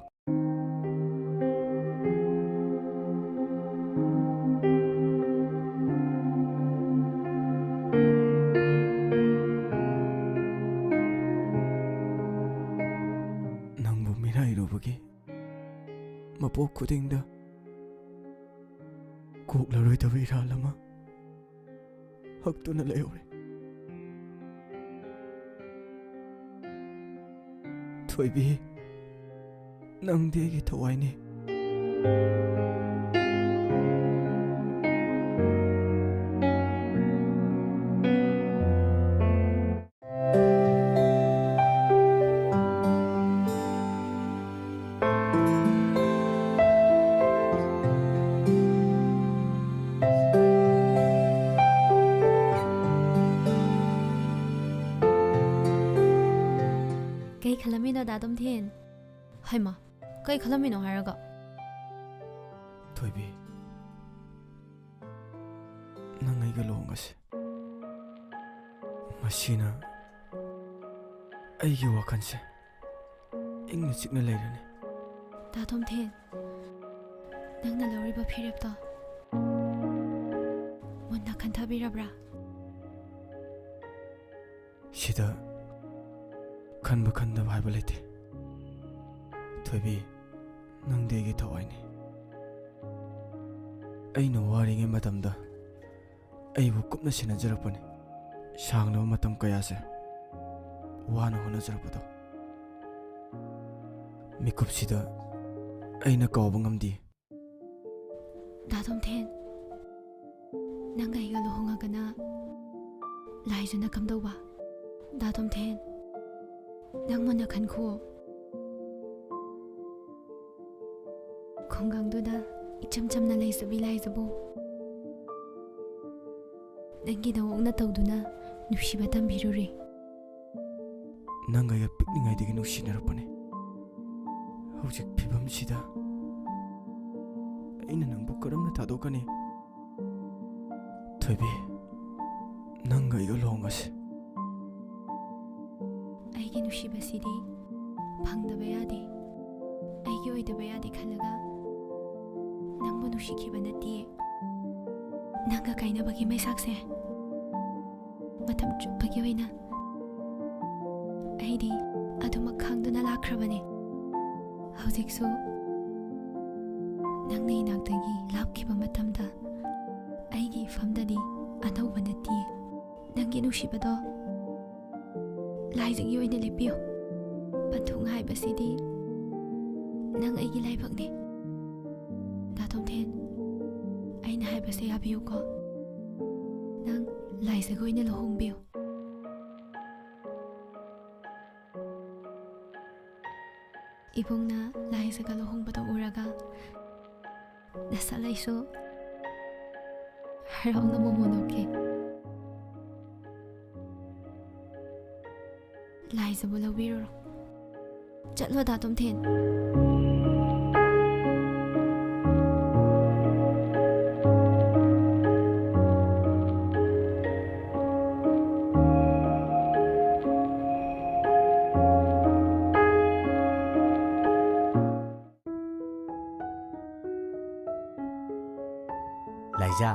ꯅꯪꯕꯨ ꯃꯤꯔꯥꯏꯔꯨꯕꯒꯤ ꯃꯄꯣꯛ ꯈꯨꯗꯤꯡꯗ ꯀꯣꯛꯂꯔꯣꯏꯗꯕ ꯏꯔꯥꯜ ꯑꯃ ꯍꯛꯇꯨꯅ ꯂꯩꯍꯧꯔꯦ꯫ ꯊꯣꯏꯕꯤ, ꯅꯪꯗꯤ ꯑꯩꯒꯤ ꯊꯋꯥꯏꯅꯤ꯫ ꯀꯩ ꯈꯜꯂꯝꯃꯤꯅꯣ, ꯗꯥ ꯇꯣꯝꯊꯤꯟ? ꯍꯩꯃꯥ, ꯀꯩ ꯈꯜꯂꯝꯃꯤꯅꯣ ꯍꯥꯏꯔꯒ? ꯊꯣꯏꯕꯤ, ꯅꯪ ꯑꯩꯒ ꯂꯨꯍꯣꯡꯉꯁꯤ꯫ ꯃꯁꯤꯅ ꯑꯩꯒꯤ ꯋꯥꯈꯜꯁꯦ ꯏꯪꯅ ꯆꯤꯛꯅ ꯂꯩꯔꯅꯤ꯫ ꯗꯥ ꯇꯣꯝꯊꯤꯟ, ꯅꯪꯅ ꯂꯧꯔꯤꯕ ꯐꯤꯔꯦꯞꯇꯣ ꯃꯨꯟꯅ ꯈꯟꯊꯕꯤꯔꯕ꯭ꯔꯥ? ꯁꯤꯗ ꯈꯟꯕ ꯈꯟꯗꯕ ꯍꯥꯏꯕ ꯂꯩꯇꯦ꯫ ꯊꯣꯏꯕꯤ, ꯅꯪꯗꯤ ꯑꯩꯒꯤ ꯊꯋꯥꯏꯅꯤ꯫ ꯑꯩꯅ ꯋꯥꯔꯤꯉꯩ ꯃꯇꯝꯗ ꯑꯩꯕꯨ ꯀꯨꯞꯅ ꯁꯦꯟꯅꯖꯔꯛꯄꯅꯤ꯫ ꯁꯥꯡꯂꯕ ꯃꯇꯝ ꯀꯌꯥꯁꯦ ꯋꯥꯅ ꯍꯣꯠꯅꯖꯔꯛꯄꯗꯣ ꯃꯤꯀꯨꯞꯁꯤꯗ ꯑꯩꯅ ꯀꯥꯎꯕ ꯉꯝꯗꯦ꯫ ꯗꯥ ꯇꯣꯝꯊꯤꯟ, ꯅꯪꯒ ꯑꯩꯒ ꯂꯨꯍꯣꯡꯉꯒꯅ ꯂꯥꯏꯖꯅ ꯀꯝꯗꯧꯕ? ꯗꯥ ꯇꯣꯝꯊꯤꯟ, ꯅꯪ ꯃꯨꯟꯅ ꯈꯟꯈꯣ꯫ ꯈꯨꯡꯒꯪꯗꯨꯗ ꯏꯆꯝ ꯆꯝꯅ ꯂꯩꯖꯕꯤ ꯂꯥꯏꯖꯕꯨ ꯅꯪꯒꯤ ꯅꯋꯣꯛꯅ ꯇꯧꯗꯨꯅ ꯅꯨꯡꯁꯤꯕ ꯇꯝꯕꯤꯔꯨꯔꯦ꯫ ꯅꯪꯒ ꯑꯩꯒ ꯄꯤꯛꯂꯤꯉꯩꯗꯒꯤ ꯅꯨꯡꯁꯤꯅꯔꯛꯄꯅꯦ꯫ ꯍꯧꯖꯤꯛ ꯐꯤꯕꯝꯁꯤꯗ ꯑꯩꯅ ꯅꯪꯕꯨ ꯀꯔꯝꯅ ꯊꯥꯗꯣꯛꯀꯅꯤ? ꯊꯣꯏꯕꯤ, ꯅꯪꯒ ꯑꯩꯒ ꯂꯨꯍꯣꯡꯉꯁꯤ꯫ ꯑꯩꯒꯤ ꯅꯨꯡꯁꯤꯕꯁꯤꯗꯤ ꯐꯪꯗꯕ ꯌꯥꯗꯦ, ꯑꯩꯒꯤ ꯑꯣꯏꯗꯕ ꯌꯥꯗꯦ ꯈꯜꯂꯒ ꯅꯪꯕꯨ ꯅꯨꯡꯁꯤꯈꯤꯕ ꯅꯠꯇꯤꯌꯦ꯫ ꯅꯪꯒ ꯀꯥꯏꯅꯕꯒꯤ ꯃꯩꯁꯥꯛꯁꯦ ꯃꯇꯝ ꯆꯨꯞꯄꯒꯤ ꯑꯣꯏꯅ ꯑꯩꯗꯤ ꯑꯗꯨꯃꯛ ꯈꯪꯗꯨꯅ ꯂꯥꯛꯈ꯭ꯔꯕꯅꯦ꯫ ꯍꯧꯖꯤꯛꯁꯨ ꯅꯪꯅ ꯏꯅꯥꯛꯇꯒꯤ ꯂꯥꯞꯈꯤꯕ ꯃꯇꯝꯗ ꯑꯩꯒꯤ ꯏꯐꯝꯗꯗꯤ ꯑꯅꯧꯕ ꯅꯠꯇꯤꯌꯦ꯫ ꯅꯪꯒꯤ ꯅꯨꯡꯁꯤꯕꯗꯣ ꯂꯥꯏꯖꯒꯤ ꯑꯣꯏꯅ ꯂꯦꯞꯄꯤꯌꯨ꯫ ꯄꯟꯊꯨꯡ ꯍꯥꯏꯕꯁꯤꯗꯤ ꯅꯪ ꯑꯩꯒꯤ ꯂꯥꯏꯕꯛꯅꯤ꯫ ꯗꯥ ꯇꯣꯝꯊꯦꯟ, ꯑꯩꯅ ꯍꯥꯏꯕꯁꯦ ꯌꯥꯕꯤꯌꯨꯀꯣ꯫ ꯅꯪ ꯂꯥꯏꯖꯒ ꯑꯣꯏꯅ ꯂꯨꯍꯣꯡꯕꯤꯌꯨ꯫ ꯏꯕꯨꯡꯅ ꯂꯥꯏꯖꯒ ꯂꯨꯍꯣꯡꯕꯗꯣ ꯎꯔꯒ ꯅꯁꯥ ꯂꯩꯁꯨ ꯍꯔꯥꯎꯅ ꯃꯣꯃꯣꯟ ꯅꯣꯛꯈꯤ꯫ ꯂꯥꯏꯖꯕꯨ ꯂꯧꯕꯤꯔꯨꯔꯣ꯫ ꯆꯠꯂꯣ ꯗꯥ ꯇꯣꯝꯊꯦꯟ꯫ ꯂꯥꯏꯖꯥ,